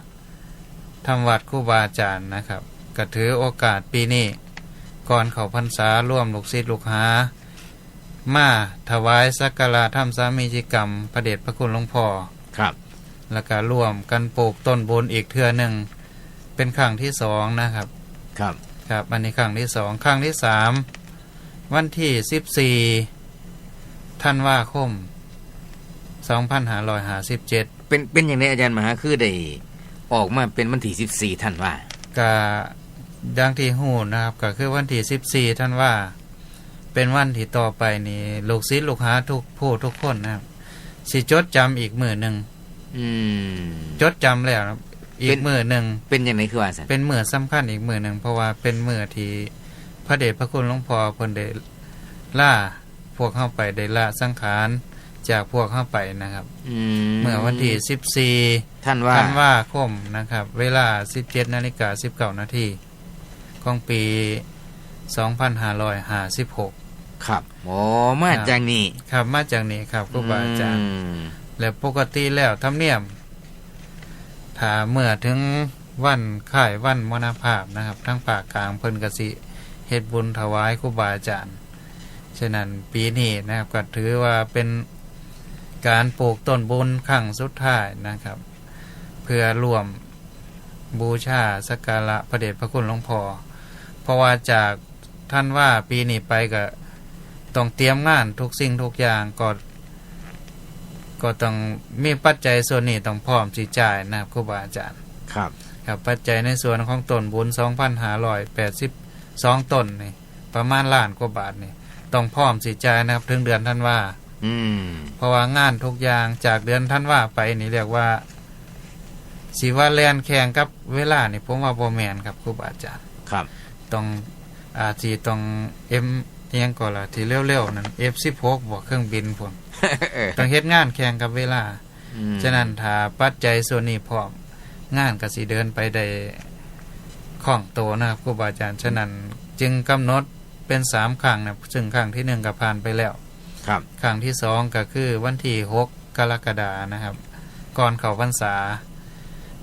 ทำวัดครูบาอาจารย์นะครับ ก็ถือโอกาสปีนี้ ก่อนเข้าพรรษาร่วมลูกศิษย์ลูกหา มาถวายสักการะทำสามีจิกรรมพระเดชพระคุณหลวงพ่อ ครับ แล้วก็ร่วมกันปลูกต้นบุญอีกเทื่อหนึ่ง เป็นครั้งที่สองนะครับ ครับ ครับ อันนี้ครั้งที่สอง ครั้งที่สาม วันที่สิบสี่ธันวาคม สองพันห้าร้อยห้าสิบเจ็ด เป็น เป็นจั่งใดอาจารย์มหา คือได้ออกมาเป็นวันที่สิบสี่ธันวา ก็อย่างที่ฮู้นะครับ ก็คือวันที่สิบสี่ธันวา เป็นวันที่ต่อไปนี่ ลูกศิษย์ลูกหาทุกผู้ทุกคนนะครับ สิจดจำอีกมื้อหนึ่ง อืม จดจำแล้วนะ อีกมื้อหนึ่ง เป็นจั่งใดคือว่าซั่น เป็นมื้อสำคัญอีกมื้อหนึ่ง เพราะว่าเป็นมื้อที่พระเดชพระคุณหลวงพ่อเพิ่นได้ลาพวกเฮาไป ได้ละสังขารจากพวกเฮาไปนะครับ อืม เมื่อวันที่สิบสี่ธันวา ธันวาคมนะครับ เวลาสิบเจ็ดนาฬิกาสิบเก้านาที ของปีสองพันห้าร้อยห้าสิบหก ครับ อ๋อ มา ครับ จากนี่ ครับ มาจากนี่ครับ ครูบาอาจารย์ อืม และปกติแล้วธรรมเนียม ถ้าเมื่อถึงวันคล้ายวันมรณภาพนะครับ ทางภาคกลางเพิ่นก็สิเฮ็ดบุญถวายครูบาอาจารย์ ฉะนั้นปีนี้นะครับ ก็ถือว่าเป็นการปลูกต้นบุญครั้งสุดท้ายนะครับ เพื่อร่วมบูชาสักการะพระเดชพระคุณหลวงพ่อ เพราะว่าจากธันวาปีนี้ไปก็ต้องเตรียมงานทุกสิ่งทุกอย่าง ก็ ก็ต้องมีปัจจัยส่วนนี้ต้องพร้อมสิจ่ายนะครับ ครูบาอาจารย์ ครับ ครับ ปัจจัยในส่วนของต้นบุญ สองพันห้าร้อยแปดสิบสองต้นนี่ ประมาณล้านกว่าบาทนี่ ต้องพร้อมสิจ่ายนะครับ ถึงเดือนธันวา อืม เพราะว่างานทุกอย่างจากเดือนธันวาไปนี่เรียกว่า สิว่าแล่นแข่งกับเวลานี่ ผมว่าบ่แม่นครับ ครูบาอาจารย์ ครับ ต้อง อาจสิต้อง เอ็ม อิหยังก่อนล่ะ ที่เร็วๆนั่น เอฟสิบหก บ่ เครื่องบินพุ่น เออ ต้องเฮ็ดงานแข่งกับเวลา อืม ฉะนั้นถ้าปัจจัยส่วนนี้พร้อม งานก็สิเดินไปได้คล่องตัวนะครับ ครูบาอาจารย์ ฉะนั้นจึงกำหนดเป็นสามครั้งนะ ซึ่งครั้งที่หนึ่งก็ผ่านไปแล้ว ครับ ครั้งที่สองก็คือวันที่หกกรกฎานะครับ ก่อนเข้าพรรษา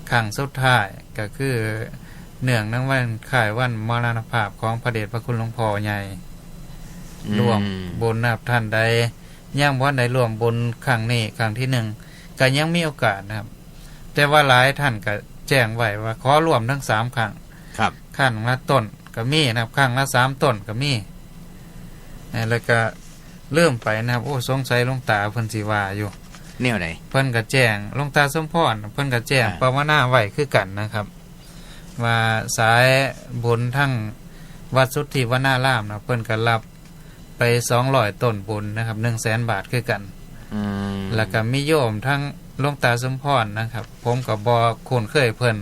ครั้งสุดท้ายก็คือเนื่องในวันคล้ายวันมรณภาพของพระเดชพระคุณหลวงพ่อใหญ่ อืม ร่วมบุญนะครับ ท่านใดยังบ่ได้ร่วมบุญครั้งนี้ ครั้งที่หนึ่ง ก็ยังมีโอกาสนะครับ แต่ว่าหลายท่านก็แจ้งไว้ว่าขอร่วมทั้งสามครั้ง ครับ ครั้งละต้นก็มีนะครับ ครั้งละสามต้นก็มี นะ แล้วก็ลืมไปนะครับ โอ้ สงสัยหลวงตาเพิ่นสิว่าอยู่ แนวใด เพิ่นก็แจ้ง หลวงตาสมพร เพิ่นก็แจ้ง อ่า ภาวนาไว้คือกันนะครับ ว่าสายบุญทั้งวัดสุทธิวนารามนะ เพิ่นก็รับไปสองร้อยต้นบุญนะครับ หนึ่งแสนบาทคือกัน อืม แล้วก็มีโยมทั้งหลวงตาสมพรนะครับ ผมก็บ่คุ้นเคยเพิ่น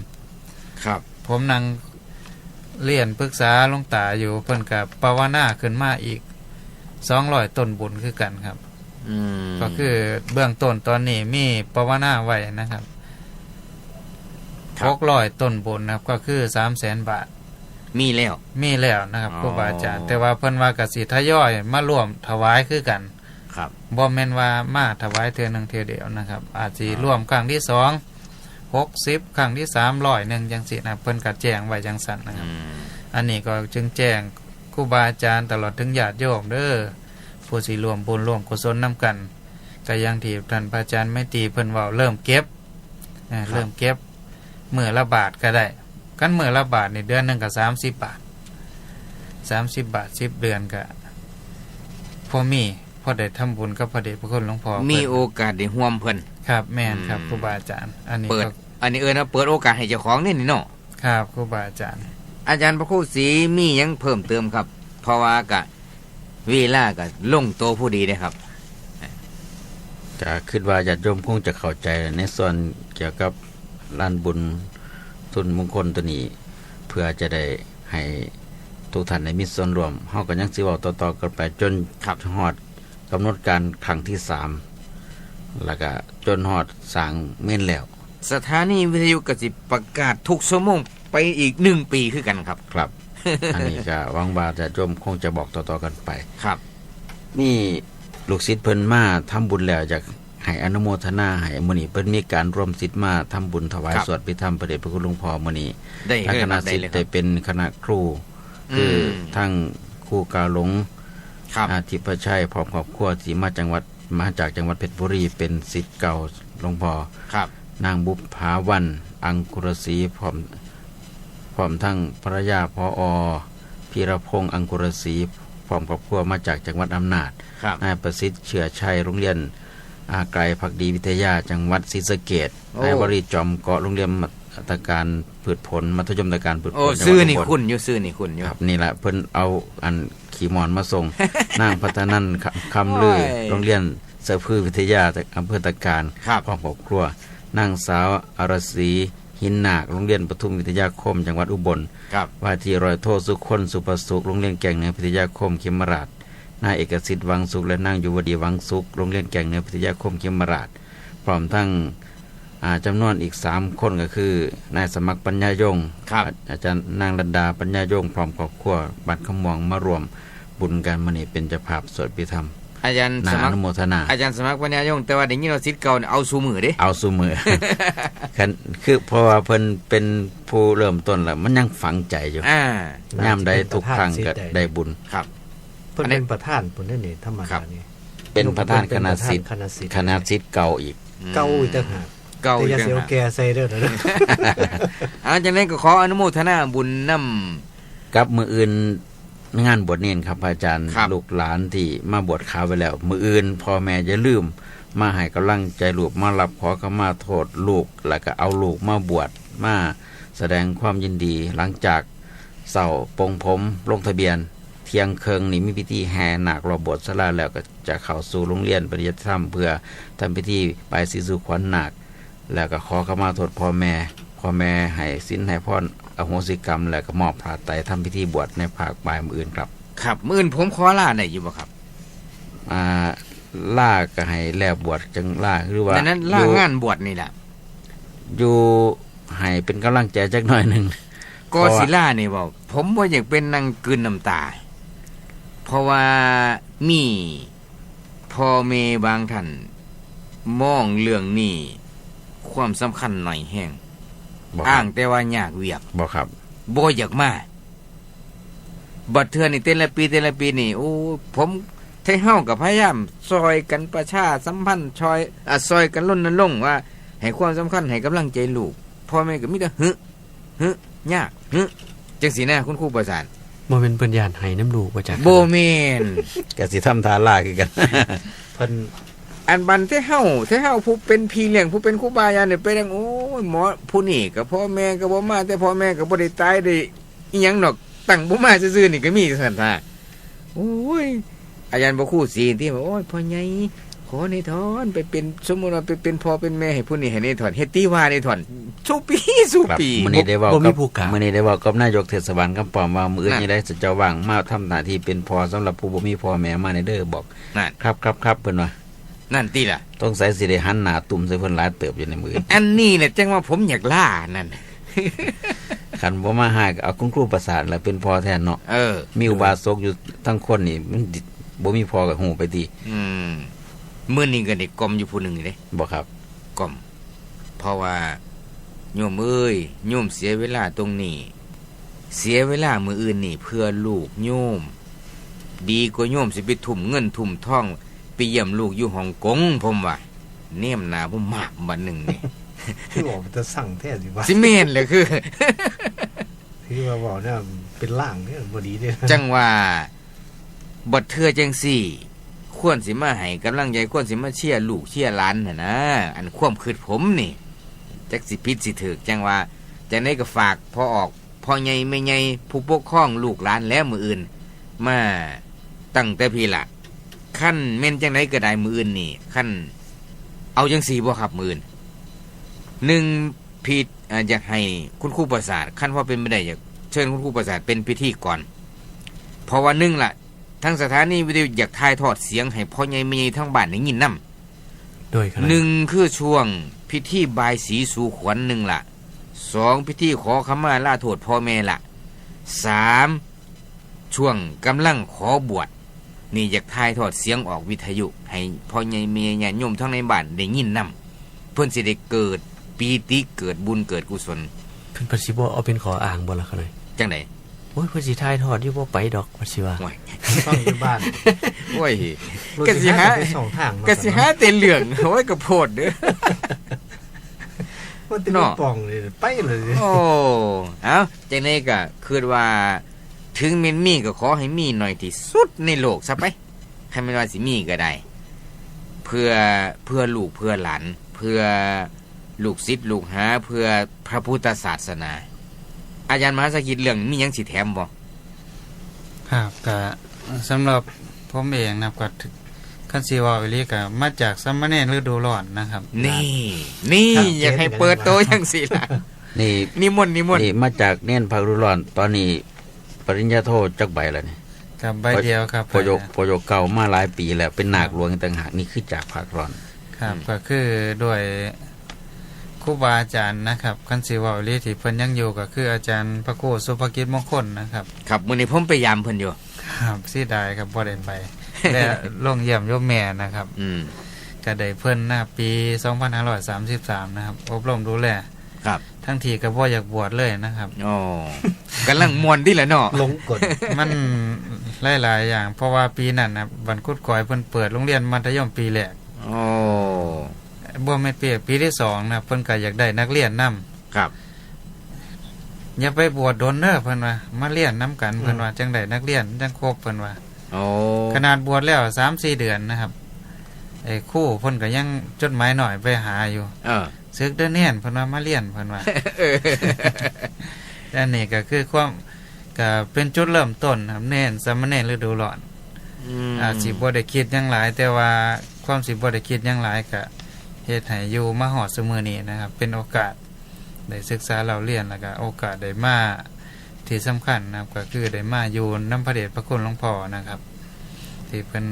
ครับ ผมนั่งเรียนปรึกษาหลวงตาอยู่ เพิ่นก็ภาวนาขึ้นมาอีกสองร้อยต้นบุญคือกันครับ อืม ก็คือเบื้องต้นตอนนี้มีภาวนาไว้นะครับ ครับ หกร้อยต้นบุญนะครับ ก็คือสามแสนบาท มีแล้ว มีแล้วนะครับ อ๋อ ครูบาอาจารย์ แต่ว่าเพิ่นว่าก็สิทยอยมาร่วมถวายคือกัน ครับ บ่แม่นว่ามาถวายเทื่อหนึ่งเทื่อเดียวนะครับ อาจสิ อ๋อ ร่วมครั้งที่สอง หกสิบ ครั้งที่สาม ร้อยหนึ่งจั่งซี้นะ เพิ่นก็แจ้งไว้จั่งซั้นนะครับ อืม อันนี้ก็จึงแจ้ง ครูบาอาจารย์ ตลอดถึงญาติโยมเด้อ ผู้สิร่วมบุญร่วมกุศลนำกัน ก็อย่างที่ท่านพระอาจารย์ไมตรีเพิ่นเว้า เริ่มเก็บ อ่า ครับ เริ่มเก็บ มื้อละบาทก็ได้ คันมื้อละบาทนี่ เดือนหนึ่งก็สามสิบบาท สามสิบบาท สิบเดือนก็ พอมี พอได้ทำบุญกับพระเดชพระคุณหลวงพ่อ มี เพิ่น โอกาสได้ร่วมเพิ่น ครับ แม่นครับ อืม ครูบาอาจารย์ อันนี้ เปิด ก็ อันนี้เอิ้นว่าเปิดโอกาสให้เจ้าของนี่นี่เนาะ ครับ ครูบาอาจารย์ อาจารย์พระครูศรีมีหยังเพิ่มเติมครับ เพราะว่ากะเวลากะลงโตพอดีเด้ครับ ก็คิดว่าญาติโยมคงจะเข้าใจในส่วนเกี่ยวกับลานบุญทุนมงคลตัวนี้ เพื่อจะได้ให้ทุกท่านได้มีส่วนร่วม เฮาก็ยังสิเว้าต่อๆกันไปจน ครับ ฮอดกำหนดการครั้งที่สาม แล้วก็จนฮอดสร้างเมรุแล้ว สถานีวิทยุก็สิประกาศทุกชั่วโมงไปอีกหนึ่งปีคือกันครับ ครับ อันนี้ก็หวังว่าญาติโยมคงจะบอกต่อๆกันไป ครับ มีลูกศิษย์เพิ่นมาทำบุญแล้ว อยากให้อนุโมทนาให้ มื้อนี้เพิ่นมีการรวมศิษย์มาทำบุญถวาย ครับ สวดพิธรรมพระเดชพระคุณหลวงพ่อมื้อนี้ ได้เลย ทางคณะ ครับ ศิษย์ ได้เลยครับ ได้เป็นคณะครู อืม คือทั้งครูกาหลง ครับ อาทิพย์ชัย พร้อมครอบครัวที่มาจังหวัด มาจากจังหวัดเพชรบุรี เป็นศิษย์เก่าหลวงพ่อ ครับ นางบุภาวัน อังคุรศรี พร้อม พร้อมทั้งภรรยา ผอ พีรพงษ์ อังคุรศรี พร้อมครอบครัวมาจากจังหวัดอำนาจ ครับ นายประสิทธิ์ เชื้อชัย โรงเรียน อ่า ไกลภักดีวิทยา จังหวัดศรีสะเกษ โอ้ นายวรี จอมเกาะ โรงเรียนมัธยมตะการพืชผล มัธยมตะการพืชผล โอ้ จังหวัดอุบล ชื่อนี่คุ้นอยู่ ชื่อนี่คุ้นอยู่ ครับ นี่แหละ เพิ่นเอาอันขี้หมอนมาส่ง นางพัฒนันท์ ค- คำลือ โอ้ย โรงเรียนเซอร์พือวิทยา อำเภอตะการ ครับ พร้อมครอบครัว นางสาวอรศรี หินนาค โรงเรียนปทุมวิทยาคม จังหวัดอุบล ครับ ว่าที่ร้อยโท สุคน สุภสุข โรงเรียนแก่งเหนือพิทยาคม เขมราฐ นายเอกสิทธิ์ หวังสุข และนางยุวดี หวังสุข โรงเรียนแก่งเหนือพิทยาคม เขมราฐ พร้อมทั้ง อ่า จำนวนอีกสามคนก็คือ นายสมัคร ปัญญายง ครับ อา- อาจารย์นางรัตดา ปัญญายง พร้อมครอบครัว บ้านคำม่วง มาร่วมบุญกัน มื้อนี้เป็นเจ้าภาพสวดพิธรรม อาจารย์ น่า สมัคร อนุโมทนา อาจารย์สมัคร ปัญญายง แต่ว่าได้ยินว่าศิษย์เก่าเนี่ยเอาสู่มื้อเด้ เอาสู่มื้อ คัน คือเพราะว่าเพิ่นเป็นผู้เริ่มต้นแล้ว มันยังฝังใจอยู่ อ่า ยามใดทุกครั้งก็ได้บุญ ครับ เพิ่นเป็นประธานพุ้นเด้นี่ ธรรมดานี่ ครับ เป็นประธานคณะศิษย์ คณะศิษย์ คณะศิษย์เก่าอีก อืม เก่าอีกต่างหาก เก่าอีกต่างหาก แต่อย่าสิเอาแก่ใส่เด้อ อ่า จังได๋ก็ขออนุโมทนาบุญนำ กับมื้ออื่นงานบวชเณรครับ พระอาจารย์ ครับ ลูกหลานที่มาบวชขาวไว้แล้ว มื้ออื่นพ่อแม่อย่าลืมมาให้กำลังใจลูก มารับขอขมาโทษลูก แล้วก็เอาลูกมาบวช มาแสดงความยินดี หลังจากเช้าปลงผมลงทะเบียน เที่ยงครึ่งนี่มีพิธีแห่นาครอบโบสถ์ศาลา แล้วก็จะเข้าสู่โรงเรียนปริยัติธรรม เพื่อทำพิธีบายศรีสู่ขวัญนาค แล้วก็ขอขมาโทษพ่อแม่ พ่อแม่ให้ศีลให้พรอโหสิกรรม แล้วก็มอบผ้าไตรทำพิธีบวชในภาคบ่ายมื้ออื่นครับ ครับ มื้ออื่นผมขอลาได้อยู่บ่ครับ อ่า ลาก็ให้แล้วบวชจังลา หรือว่า นั่นๆ ลางานบวชนี่ล่ะ อยู่ให้เป็นกำลังใจจักหน่อยหนึ่ง ก็ เพราะว่า สิลานี่บ่ ผมบ่อยากเป็นนั่งกลืนน้ำตา เพราะว่ามีพ่อแม่บางท่านมองเรื่องนี้ความสำคัญน้อยแฮง บ่ครับ อ้างแต่ว่ายากเวียก บ่ครับ บ่อยากมา บัดเทื่อนี่แต่ละปีแต่ละปีนี่ โอ้ ผม ไทเฮาก็พยายามซ่อยกันประชาสัมพันธ์ ซ่อย อ่า ซ่อยกันรณรงค์ว่าให้ความสำคัญให้กำลังใจลูก พ่อแม่ก็มีแต่ หึ หึ ยาก หึ จังซี้นะ คุณครูประสาน บ่แม่นเพิ่นย้านไห้นำลูกบ่จ๊ะ บ่แม่น ก็สิทำท่าลาคือกัน เพิ่น อันบัดไทเฮา ไทเฮาผู้เป็นพี่เลี้ยง ผู้เป็นครูบาอาจารย์นี่ไปนั่ง โอ้ย หมอผู้นี้ก็พ่อแม่ก็บ่มา แต่พ่อแม่ก็บ่ได้ตายได้ อีหยังดอก ตั้งบ่มาซื่อๆนี่ก็มีจังซั่นท่า โอ้ย อาจารย์พระครูศรีที่ว่า โอ้ย พ่อใหญ่ ขอแหน่ถอน ไปเป็น สมมุติว่าไปเป็นพ่อเป็นแม่ให้ผู้นี้ให้แหน่ถอน เฮ็ดติว่าแหน่ถอน สู่ปี สู่ปี ครับ มื้อนี้ได้เว้า บ่ บ่มี กับ ผู้กล้า มื้อนี้ได้เว้ากับนายกเทศบาลคำป้อมว่า มื้ออื่น นั่น ยังได้สิเจ้าว่างมาทำหน้าที่เป็นพ่อสำหรับผู้บ่มีพ่อแม่มาแหน่เด้อ บอก นั่น ครับ ครับ ครับ เพิ่นว่า นั่นติล่ะ สงสัยสิได้หันหน้าตุ้มใส่เพิ่นหลายเติบอยู่ในมื้อ อันนี้แหละจังว่าผมอยากลานั่น คันบ่มาหาก็เอาคุณครูประสานล่ะเป็นพ่อแทนเนาะ เออ มีอุบาสกอยู่ทั้งคนนี่ มันบ่มีพ่อก็ฮู้ไปติ อืม มื้อนี้ก็ได้กล่อมอยู่ผู้หนึ่งเด้ บ่ครับ กล่อม เพราะว่า โยมเอ้ย โยมเสียเวลาตรงนี้ เสียเวลามื้ออื่นนี่เพื่อลูกโยม ดีกว่าโยมสิไปทุ่มเงินทุ่มทอง ไปเยี่ยมลูกอยู่ฮ่องกง ผมว่า แนมหน้าผมมากบัดหนึ่งนี่ คือบอกมันจะสั่งแท้สิวะ สิแม่นเลยคือ คือว่าบอกเนี่ยเป็นล่างเนี่ยบ่ดีเด้อ จังว่า บัดเทื่อจังซี่ ควรสิมาให้กำลังใจ ควรสิมาเชียร์ลูกเชียร์หลานหั่นนะ อันความคิดผมนี่ จักสิผิดสิถูก จังว่า จังใดก็ฝากพ่อออก พ่อใหญ่แม่ใหญ่ ผู้ปกครองลูกหลานแหละ มื้ออื่น มาตั้งแต่พี้ละ คันแม่นจังใดก็ได้ มื้ออื่นนี่ คัน เอาจังซี่บ่ครับ มื้ออื่น หนึ่ง พี่ อ่า อยากให้คุณครูประสาท คันว่าเป็นไปได้ อยากเชิญคุณครูประสาทเป็นพิธีกร เพราะว่าหนึ่งละ ทางสถานีวิทยุอยากถ่ายทอดเสียงให้พ่อใหญ่แม่ใหญ่ทางบ้านได้ยินนำ โดยขนาด หนึ่งคือช่วงพิธีบายศรีสู่ขวัญหนึ่งละ สอง พิธีขอขมาลาโทษพ่อแม่ละ สาม ช่วงกำลังขอบวช นี่อยากถ่ายทอดเสียงออกวิทยุ ให้พ่อใหญ่แม่ใหญ่ญาติโยมทั้งในบ้านได้ยินนำ เพิ่นสิได้เกิดปีติ เกิดบุญเกิดกุศล เพิ่น เพิ่นสิบ่เอาเป็นข้ออ้างบ่ล่ะครับ จังใด โอ้ย เพิ่นสิถ่ายทอดอยู่ บ่ไปดอก เพิ่นสิว่า โอ้ย ฟังอยู่บ้าน โอ้ย รู้สิ กะสิหา หาแต่ช่องทางเนาะ กะสิหาแต่เรื่อง โอ้ย กะโพดเด้อ ว่าแต่ เนาะ ป่องเลย ไปเลย โอ้ เอ้า จังใดก็คิดว่า ถึงแม่นมีก็ขอให้มีน้อยที่สุดในโลกซะไป คันแม่นว่าสิมีก็ได้ เพื่อ เพื่อลูกเพื่อหลาน เพื่อลูกศิษย์ลูกหา เพื่อพระพุทธศาสนา อาจารย์มหาสกิจ เรื่องมีหยังสิแถมบ่ ครับ ก็สำหรับผมเองนะครับ ก็ถือ คันสิเว้าอีหลีก็มาจากสามเณรฤดูร้อนนะครับ นี่ นี่ ครับ อยากให้เปิดโตจังซี่ล่ะ นี่ นิมนต์ นิมนต์ นี่มาจากเณรภาคฤดูร้อน ตอนนี้ปริญญาโทจักใบแล้วนี่ ครับ ใบเดียวครับ ปยก ปยกเก้ามาหลายปีแล้ว เป็นนาคหลวงอีกต่างหาก นี่คือจากภาคร้อน ครับ อืม ก็คือด้วยครูบาอาจารย์นะครับ คันสิเว้าอีหลีที่เพิ่นยังอยู่ก็คืออาจารย์พระครูสุภกิจมงคลนะครับ ครับ มื้อนี้ผมไปยามเพิ่นอยู่ ครับ เสียดายครับ บ่ได้ไป และลงเยี่ยมโยมแม่นะครับ อืม ก็ได้เพิ่นนะ ปีสองพันห้าร้อยสามสิบสามนะครับ อบรมดูแล ครับ ทั้งที่ก็บ่อยากบวชเลยนะครับ อ๋อ กำลังม่วนติล่ะเนาะ หลงกล มันหลายๆอย่าง เพราะว่าปีนั้นนะ บ้านกุดกอยเพิ่นเปิดโรงเรียนมัธยมปีแรก อ๋อ บ่แม่นปีแรก ปีที่สองนะ เพิ่นก็อยากได้นักเรียนนำ ครับ อย่าไปบวชดนเด้อ เพิ่นว่า มาเรียนนำกัน อืม เพิ่นว่า จั่งได้นักเรียน จั่งครบ เพิ่นว่า โอ้ ขนาดบวชแล้วสามสี่เดือนนะครับ ไอ้ครูเพิ่นก็ยังจดหมายน้อยไปหาอยู่ เออ "สึกเด้อเณร" เพิ่นว่า "มาเรียน" เพิ่นว่า เออ อันนี้ก็คือความ ก็เป็นจุดเริ่มต้นครับ เณร สามเณรฤดูร้อน อืม อาจสิบ่ได้คิดหยังหลาย แต่ว่าความสิบ่ได้คิดหยังหลายก็เฮ็ดให้อยู่มาฮอดซุมื้อนี้นะครับ เป็นโอกาสได้ศึกษาเล่าเรียน แล้วก็โอกาสได้มา ที่สำคัญนะครับ ก็คือได้มาอยู่นำพระเดชพระคุณหลวงพ่อนะครับ ที่เพิ่น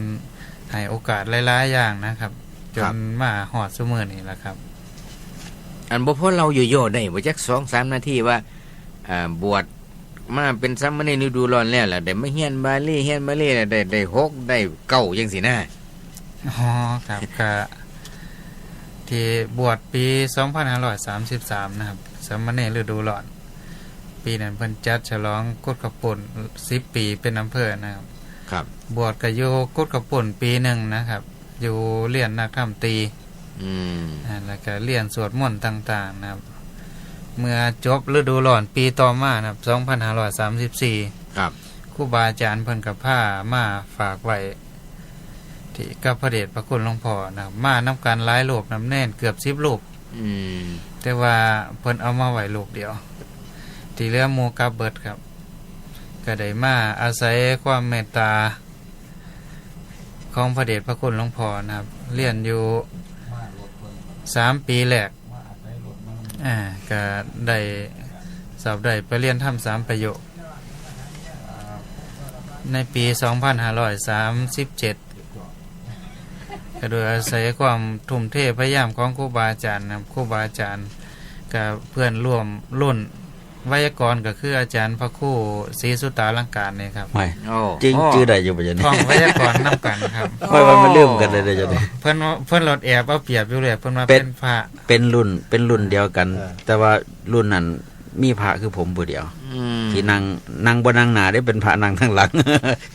ให้โอกาสหลายๆอย่างนะครับ ครับ จนมาฮอดซุมื้อนี้ล่ะครับ อันบ่พอเล่าย่อๆได้บ่ จักสองสามนาทีว่า อ่า บวชมาเป็นสามเณรฤดูร้อนแล้วล่ะ ได้มาเรียนบาลี เรียนบาลีแล้วได้ ได้หก ได้เก้าจังซี่นะ อ๋อ ครับ ก็ที่บวชปีสองพันห้าร้อยสามสิบสามนะครับ สามเณรฤดูร้อน ปีนั้นเพิ่นจัดฉลองกุดขาวปุ้นสิบปีเป็นอำเภอนะครับ ครับ บวชก็อยู่กุดขาวปุ้นปีหนึ่งนะครับ อยู่เรียนนักธรรมตรี อืม อ่า แล้วก็เรียนสวดมนต์ต่างๆนะครับ เมื่อจบฤดูร้อนปีต่อมานะครับ สองพันห้าร้อยสามสิบสี่ ครับ ครูบาอาจารย์เพิ่นก็พามาฝากไว้ ที่กับพระเดชพระคุณหลวงพ่อนะครับ มานำกันหลายรูปนะครับ เณรเกือบสิบรูป อืม แต่ว่าเพิ่นเอามาไว้รูปเดียว ที่เหลือหมู่กลับเบิดครับ ก็ได้มาอาศัยความเมตตาของพระเดชพระคุณหลวงพ่อนะครับ เรียนอยู่สามปีแรก อ่า ก็ได้สอบได้ไปเรียนธรรมสามประโยค ในปีสองพันห้าร้อยสามสิบเจ็ด ก็โดยอาศัยความทุ่มเทพยายามของครูบาอาจารย์นะครับ ครูบาอาจารย์กับเพื่อนร่วมรุ่นไวยากรณ์ก็คืออาจารย์พระครูศรีสุตตาลังการนี่ครับ ไม่ โอ้ จริง โอ้ ชื่อใดอยู่ปัจจุบันนี้ ท่องไวยากรณ์นำกันครับ ไม่ว่ามันลืมกันเลยเดี๋ยวนี้ เพิ่นว่า เพิ่นลดแอบเอาเปรียบอยู่เลย เพิ่นว่า เป็น เป็นพระ เป็นรุ่น เป็นรุ่นเดียวกัน เออ แต่ว่ารุ่นนั้น มีพระคือผมผู้เดียว อืม ที่นั่ง นั่งบ่นั่งหน้าเด้ เป็นพระนั่งทางหลัง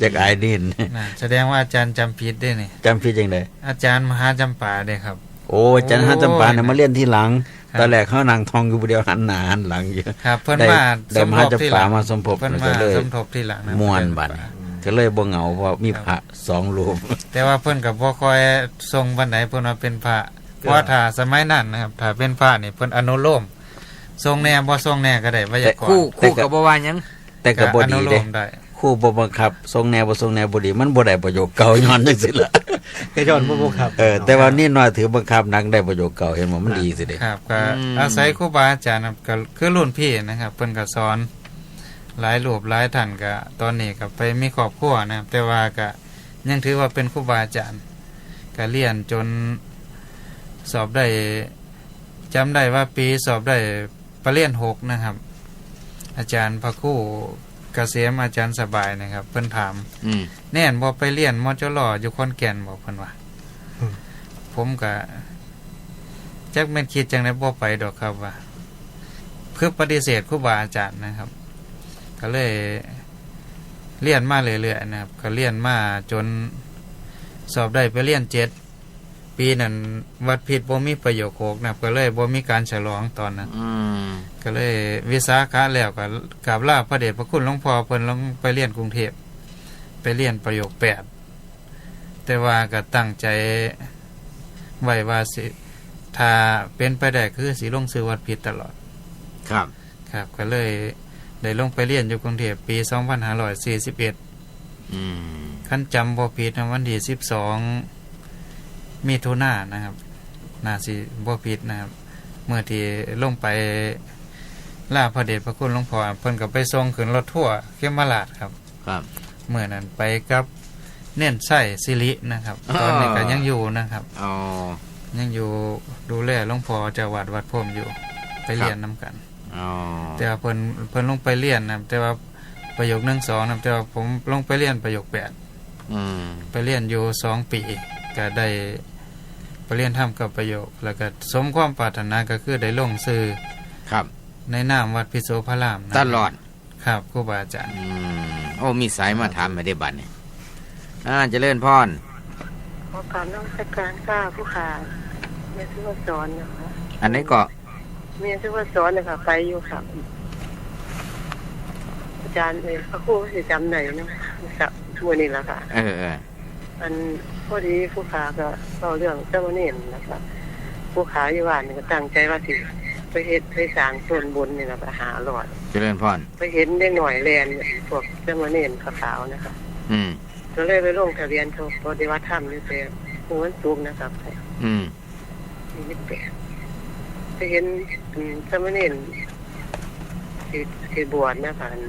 อยากอายดิน น่ะ แสดงว่าอาจารย์จำผิดเด้นี่ จำผิดจั่งใด อาจารย์มหาจำปาเด้ครับ โอ้ อาจารย์มหาจำปาเนี่ย โอ้ย มาเรียนทีหลัง ครับ ตอนแรกเขานั่งท่องอยู่ผู้เดียว หันหน้าหันหลังอยู่ ครับ เพิ่น ได้ มา ได้มหาจำปามาสมทบ เพิ่น ก็เลย มาสมทบทีหลังนะ ม่วนบัดนี้ ก็เลยบ่เหงา เพราะมี ครับ พระสองรูป แต่ว่าเพิ่นก็บ่ค่อยส่งปานใด เพิ่นว่าเป็นพระ เพราะว่าถ้าสมัยนั้นนะครับ ถ้าเป็นพระนี่เพิ่นอนุโลม ส่งแหน่บ่ส่งแหน่ก็ได้ ไวยากรณ์ แต่ครู ครูก็บ่ว่าหยัง แต่ก็บ่ดีเด้ ก็อนุโลมได้ ครูบ่บังคับ ส่งแหน่บ่ส่งแหน่บ่ดี มันบ่ได้ประโยคเก่า ย้อนจั่งซี้ล่ะ ก็ย้อนบ่บังคับ เออ แต่ว่านิดน้อยถือบังคับหนัก ได้ประโยคเก่า เห็นบ่ มันดีสิเด้ ครับ ก็ อืม อาศัยครูบาอาจารย์ครับ ก็คือรุ่นพี่นะครับ เพิ่นก็สอนหลายรูปหลายท่าน ก็ตอนนี้ก็ไปมีครอบครัวนะครับ แต่ว่าก็ยังถือว่าเป็นครูบาอาจารย์ ก็เรียนจนสอบได้ จำได้ว่าปีสอบได้ ปริญญาหกนะครับ อาจารย์พระครูเกษม อาจารย์สบายนะครับ เพิ่นถาม อืม แน่นบ่ไปเรียน มจร อยู่ขอนแก่นบ่ เพิ่นว่า อืม ผมก็จักแม่นคิดจั่งใด บ่ไปดอกครับว่า คือปฏิเสธครูบาอาจารย์นะครับ ก็เลยเรียนมาเรื่อยๆนะครับ ก็เรียนมาจนสอบได้ปริญญาเจ็ด ปีนั้นวัดพิตรบ่มีประโยคหกนะครับ ก็เลยบ่มีการฉลองตอนนั้น อืม ก็เลยวิสาขะแล้วก็กราบลาพระเดชพระคุณหลวงพ่อ เพิ่นลงไปเรียนกรุงเทพฯ ไปเรียนประโยคแปด แต่ว่าก็ตั้งใจไว้ว่าสิ ถ้าเป็นไปได้คือสิลงชื่อวัดพิตรตลอด ครับ ครับ ก็เลยได้ลงไปเรียนอยู่กรุงเทพฯ ปีสองพันห้าร้อยสี่สิบเอ็ด อืม คันจำบ่ผิดนะ วันที่สิบสอง มิถุนายนนะครับ น่าสิบ่ผิดนะครับ เมื่อที่ลงไปลาพระเดชพระคุณหลวงพ่อ เพิ่นก็ไปส่งขึ้นรถทัวร์เขมราชครับ ครับ เมื่อนั้นไปกับเณรไส้สิรินะครับ อ๋อ ตอนนี้ก็ยังอยู่นะครับ อ๋อ ยังอยู่ดูแลหลวงพ่อเจ้าวัดวัดพรหมอยู่ ไป ครับ เรียนนำกัน อ๋อ แต่ว่าเพิ่น เพิ่นลงไปเรียนนะครับ แต่ว่าประโยคหนึ่งสองนะครับ แต่ว่าผมลงไปเรียนประโยคแปด อืม ไปเรียนอยู่สองปี ก็ได้ไปเรียนธรรมกับประโยค แล้วก็สมความปรารถนาก็คือได้ลงชื่อ ครับ ในนามวัดพิโสภารามนะครับ ตลอด ครับ ครูบาอาจารย์ อืม โอ้ มีสายมาถามให้ได้บัดนี้ อ่า เจริญพร ขอกราบนมัสการค่ะ ผู้ขา แม่สุภาพรนะคะ อันไหนก็ แม่สุภาพรนะคะ ไปอยู่ค่ะ อาจารย์เอ้ย พระครูสิจำได้เนาะ กับมื้อนี้ล่ะค่ะ เออ เออ อัน พอดีผู้ขาก็เว้าเรื่องสามเณรนะคะ ผู้ขาอยู่บ้านนี่ก็ตั้งใจว่าสิไปเฮ็ดไปสร้างต้นบุญนี่ล่ะ ไปหาหลอด เจริญพร ไปเห็นเด็กน้อยแล่น พวกสามเณรขาวๆนะคะ อืม ก็เลยไปลงทะเบียนเขาปฏิบัติธรรมอยู่แต่มื้อวันศุกร์นะครับ อืม ยี่สิบแปด ไปเห็น อืม สามเณร สิ สิบวชนะคะ อัน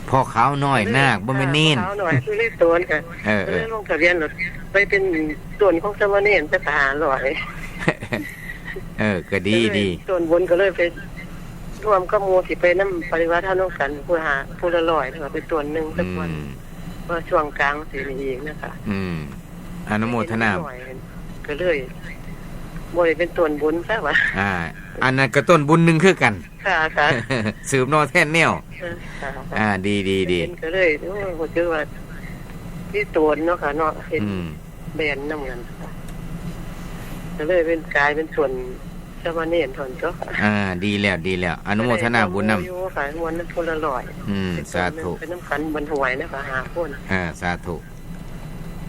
พ่อขาวน้อยนาค บ่แม่นเณร อ่า พ่อขาวน้อยคือเลขโตนค่ะ เออ เออ ก็เลยลงทะเบียนรถไปเป็นต้นของสามเณรจักห้าร้อย เออ ก็ดี ก็เลย ดี ต้นบุญก็เลยไปร่วมกับหมู่ที่ไปนำปฏิบัติธรรมนำกัน ผู้หา ผู้ละร้อยนะคะ เป็นต้นหนึ่งสักวัน อืม ว่าช่วงกลางสินี่เองนะคะ อืม อนุโมทนา ก็เลยบ่ได้เป็นต้นบุญซะวะ อ่า อันนั้นก็ต้นบุญหนึ่งคือกัน ค่ะ ค่ะ สืบเนาะแทนแนว เออ ค่ะ ค่ะ อ่า ดี ดี ดี ก็เลย โอ้ย บ่ถือว่ามีโตนเนาะค่ะเนาะ เห็น อืม แบนนำกันค่ะ ก็เลยเป็น กลายเป็นส่วนสามเณรเท่านั้นตัวค่ะ อ่า ดีแล้ว ดีแล้ว อนุโมทนาบุญนำ อยู่ค่ะ มวลนั้นคนละร้อย อืม สาธุ เป็นนำกันบนหวยนะคะ ห้าคน อ่า สาธุ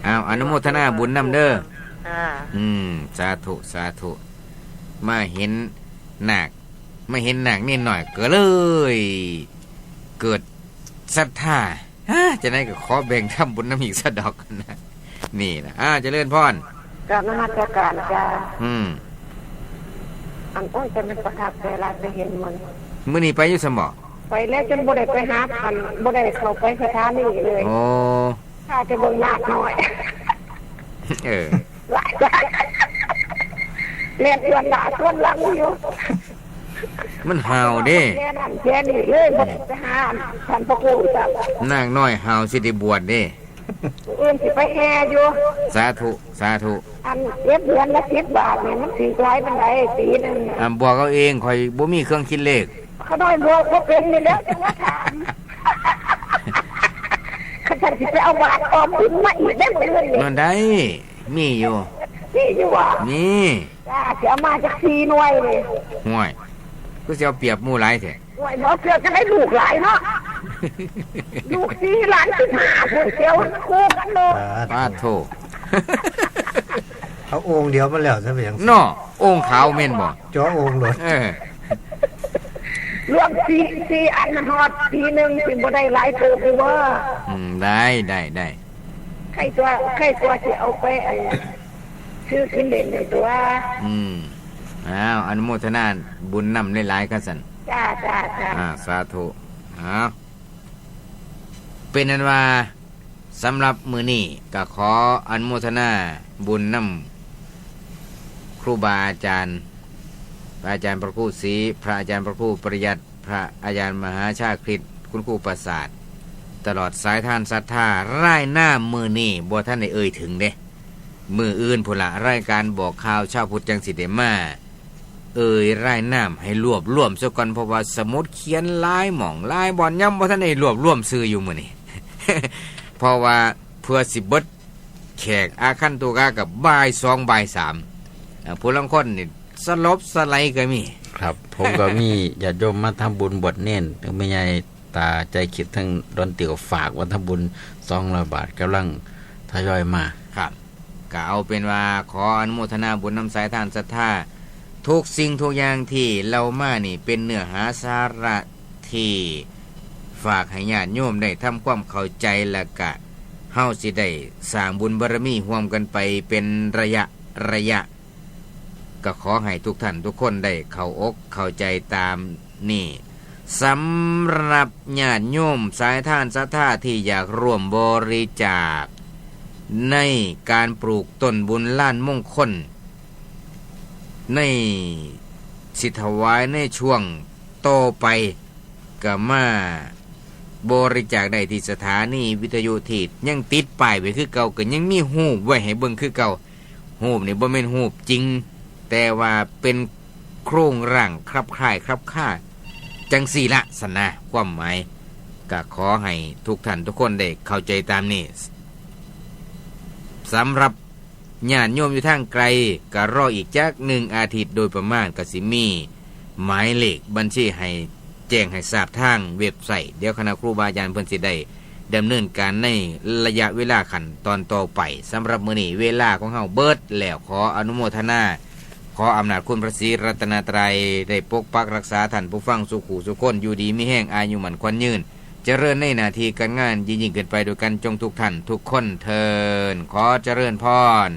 อ้าว อนุโมทนาบุญนำเด้อ ค่ะ อืม สาธุ สาธุ มาเห็นนาค มาเห็นนาคนิดหน่อยก็เลย เกิดศรัทธา ฮะ จั่งใดก็ขอแบ่งทำบุญนำอีกซะดอกนะ นี่นะ อ่า เจริญพร กราบนมัสการจ้า อืม อัน โอ้ย แต่มันประทับใจหลาย ไปเห็นมัน มื้อนี้ไปอยู่ซั่นบ่ ไปแล้วจนบ่ได้ไปหา อัน บ่ได้เข้าไปสถานีเลย โอ้ ข้าจะเบิ่งนาคน้อย เออ แล่นสวนหน้าสวนหลังอยู่ มันห่าวเด้ แค่นั้นแค่นี้เลย บ่ได้ไปหาท่านพระครูจ้ะ นาคน้อยห่าวสิได้บวชเด้ มื้ออื่นสิไปแห่อยู่ สาธุ สาธุ อันเก็บเดือนละสิบบาทนี่ มันสิหลายปานใดปีหนึ่งน่ะ อ่า บวกเอาเอง ข้อยบ่มีเครื่องคิดเลข เขาน้อยบอกว่าเป็นนี่แล้วจังว่าถามเขาจะสิไปเอาบาตรออมบุญมาอีกได้มื้ออื่นนี่ นั่นได้ มีอยู่ นี่อยู่ว่า มี จ้าสิเอามาจากสี่หน่วยนี่ ห่วย คือสิเอาเปรียบหมู่หลายแท้ ห่วยบ่เปรียบจะได้ลูกหลายเนาะ ลูกสี่หลานสิบห้าคนเดียวคู่กันเนาะ ปาดโท เอาโอ่งเดียวมาแล้วซะไปหยัง เนาะ โอ่งขาวแม่นบ่ จ่อโอ่งโลด เออ รวมสี่สี่อันมันฮอดปีหนึ่งสิบ่ได้หลายเติบอยู่บ่ อืม ได้ ได้ ได้ ใครตัว ใครตัวสิเอาไปไอ้ซื้อกินเล่นในตัว อืม อ้าว อนุโมทนาบุญนำหลายๆ คันซั่น จ้า จ้า จ้า อ่า สาธุ อ้าว เป็นนั้นว่า สำหรับมื้อนี้ก็ขออนุโมทนาบุญนำครูบาอาจารย์ พระอาจารย์พระครูศรี พระอาจารย์พระครูปริยัติ พระอาจารย์มหาชาคริต คุณครูประสาท ตลอดสายทานศรัทธา รายนามมื้อนี้บ่ทันได้เอ่ยถึงเด้ มื้ออื่นพุ้นละ รายการบอกข่าวชาวพุทธจังสิได้มา เอ่ยรายนามให้รวบรวมซะก่อน เพราะว่าสมุดเขียนหลายหม่องหลายบ่อน ยังบ่ทันได้รวบรวมชื่ออยู่มื้อนี้ เพราะว่าเพื่อสิเบิดแขกอาคันตุกากับบ่ายสองบ่ายสาม อ่า ผู้ลางคนนี่สลบสไลด์ก็มี ครับ ผมก็มีญาติโยมมาทำบุญบวชเณร ทั้งแม่ใหญ่ตาใจคิด ทั้งดอนเตียวฝากว่าทำบุญสองร้อยบาท กำลังทยอยมา ครับ ก็เอาเป็นว่าขออนุโมทนาบุญนำสายทานศรัทธา ทุกสิ่งทุกอย่างที่เล่ามานี่เป็นเนื้อหาสาระที่ฝากให้ญาติโยมได้ทำความเข้าใจ และกะเฮาสิได้สร้างบุญบารมีร่วมกันไปเป็นระยะระยะ ก็ขอให้ทุกท่านทุกคนได้เข้าอกเข้าใจตามนี่ สำหรับญาติโยมสายทานศรัทธาที่อยากร่วมบริจาคในการปลูกต้นบุญลานมงคล ในสิถวายในช่วงต่อไป ก็มาบริจาคได้ที่สถานีวิทยุที่ยังติดป้ายไว้คือเก่า ก็ยังมีรูปไว้ให้เบิ่งคือเก่า รูปนี่บ่แม่นรูปจริง แต่ว่าเป็นโครงร่างคลับคล้ายคลับคาจังซี่ละสันนะ ความหมาย ก็ขอให้ทุกท่านทุกคนได้เข้าใจตามนี้ สำหรับญาติโยมอยู่ทางไกล ก็รออีกจักหนึ่งอาทิตย์โดยประมาณ ก็สิมีหมายเลขบัญชีให้แจ้งให้ทราบทางเว็บไซต์ เดี๋ยวคณะครูบาอาจารย์เพิ่นสิได้ดำเนินการในระยะเวลาขั้นตอนต่อไป สำหรับมื้อนี้เวลาของเฮาเบิดแล้ว ขออนุโมทนา ขออำนาจคุณพระศรีรัตนตรัยได้ปกปักรักษาท่านผู้ฟังสู่ผู้สู่คน อยู่ดีมีแฮง อายุมั่นขวัญยืน เจริญในหน้าที่การงาน ยิ่งยิ่งขึ้นไปด้วยกันจงทุกท่านทุกคนเทอญ ขอเจริญพร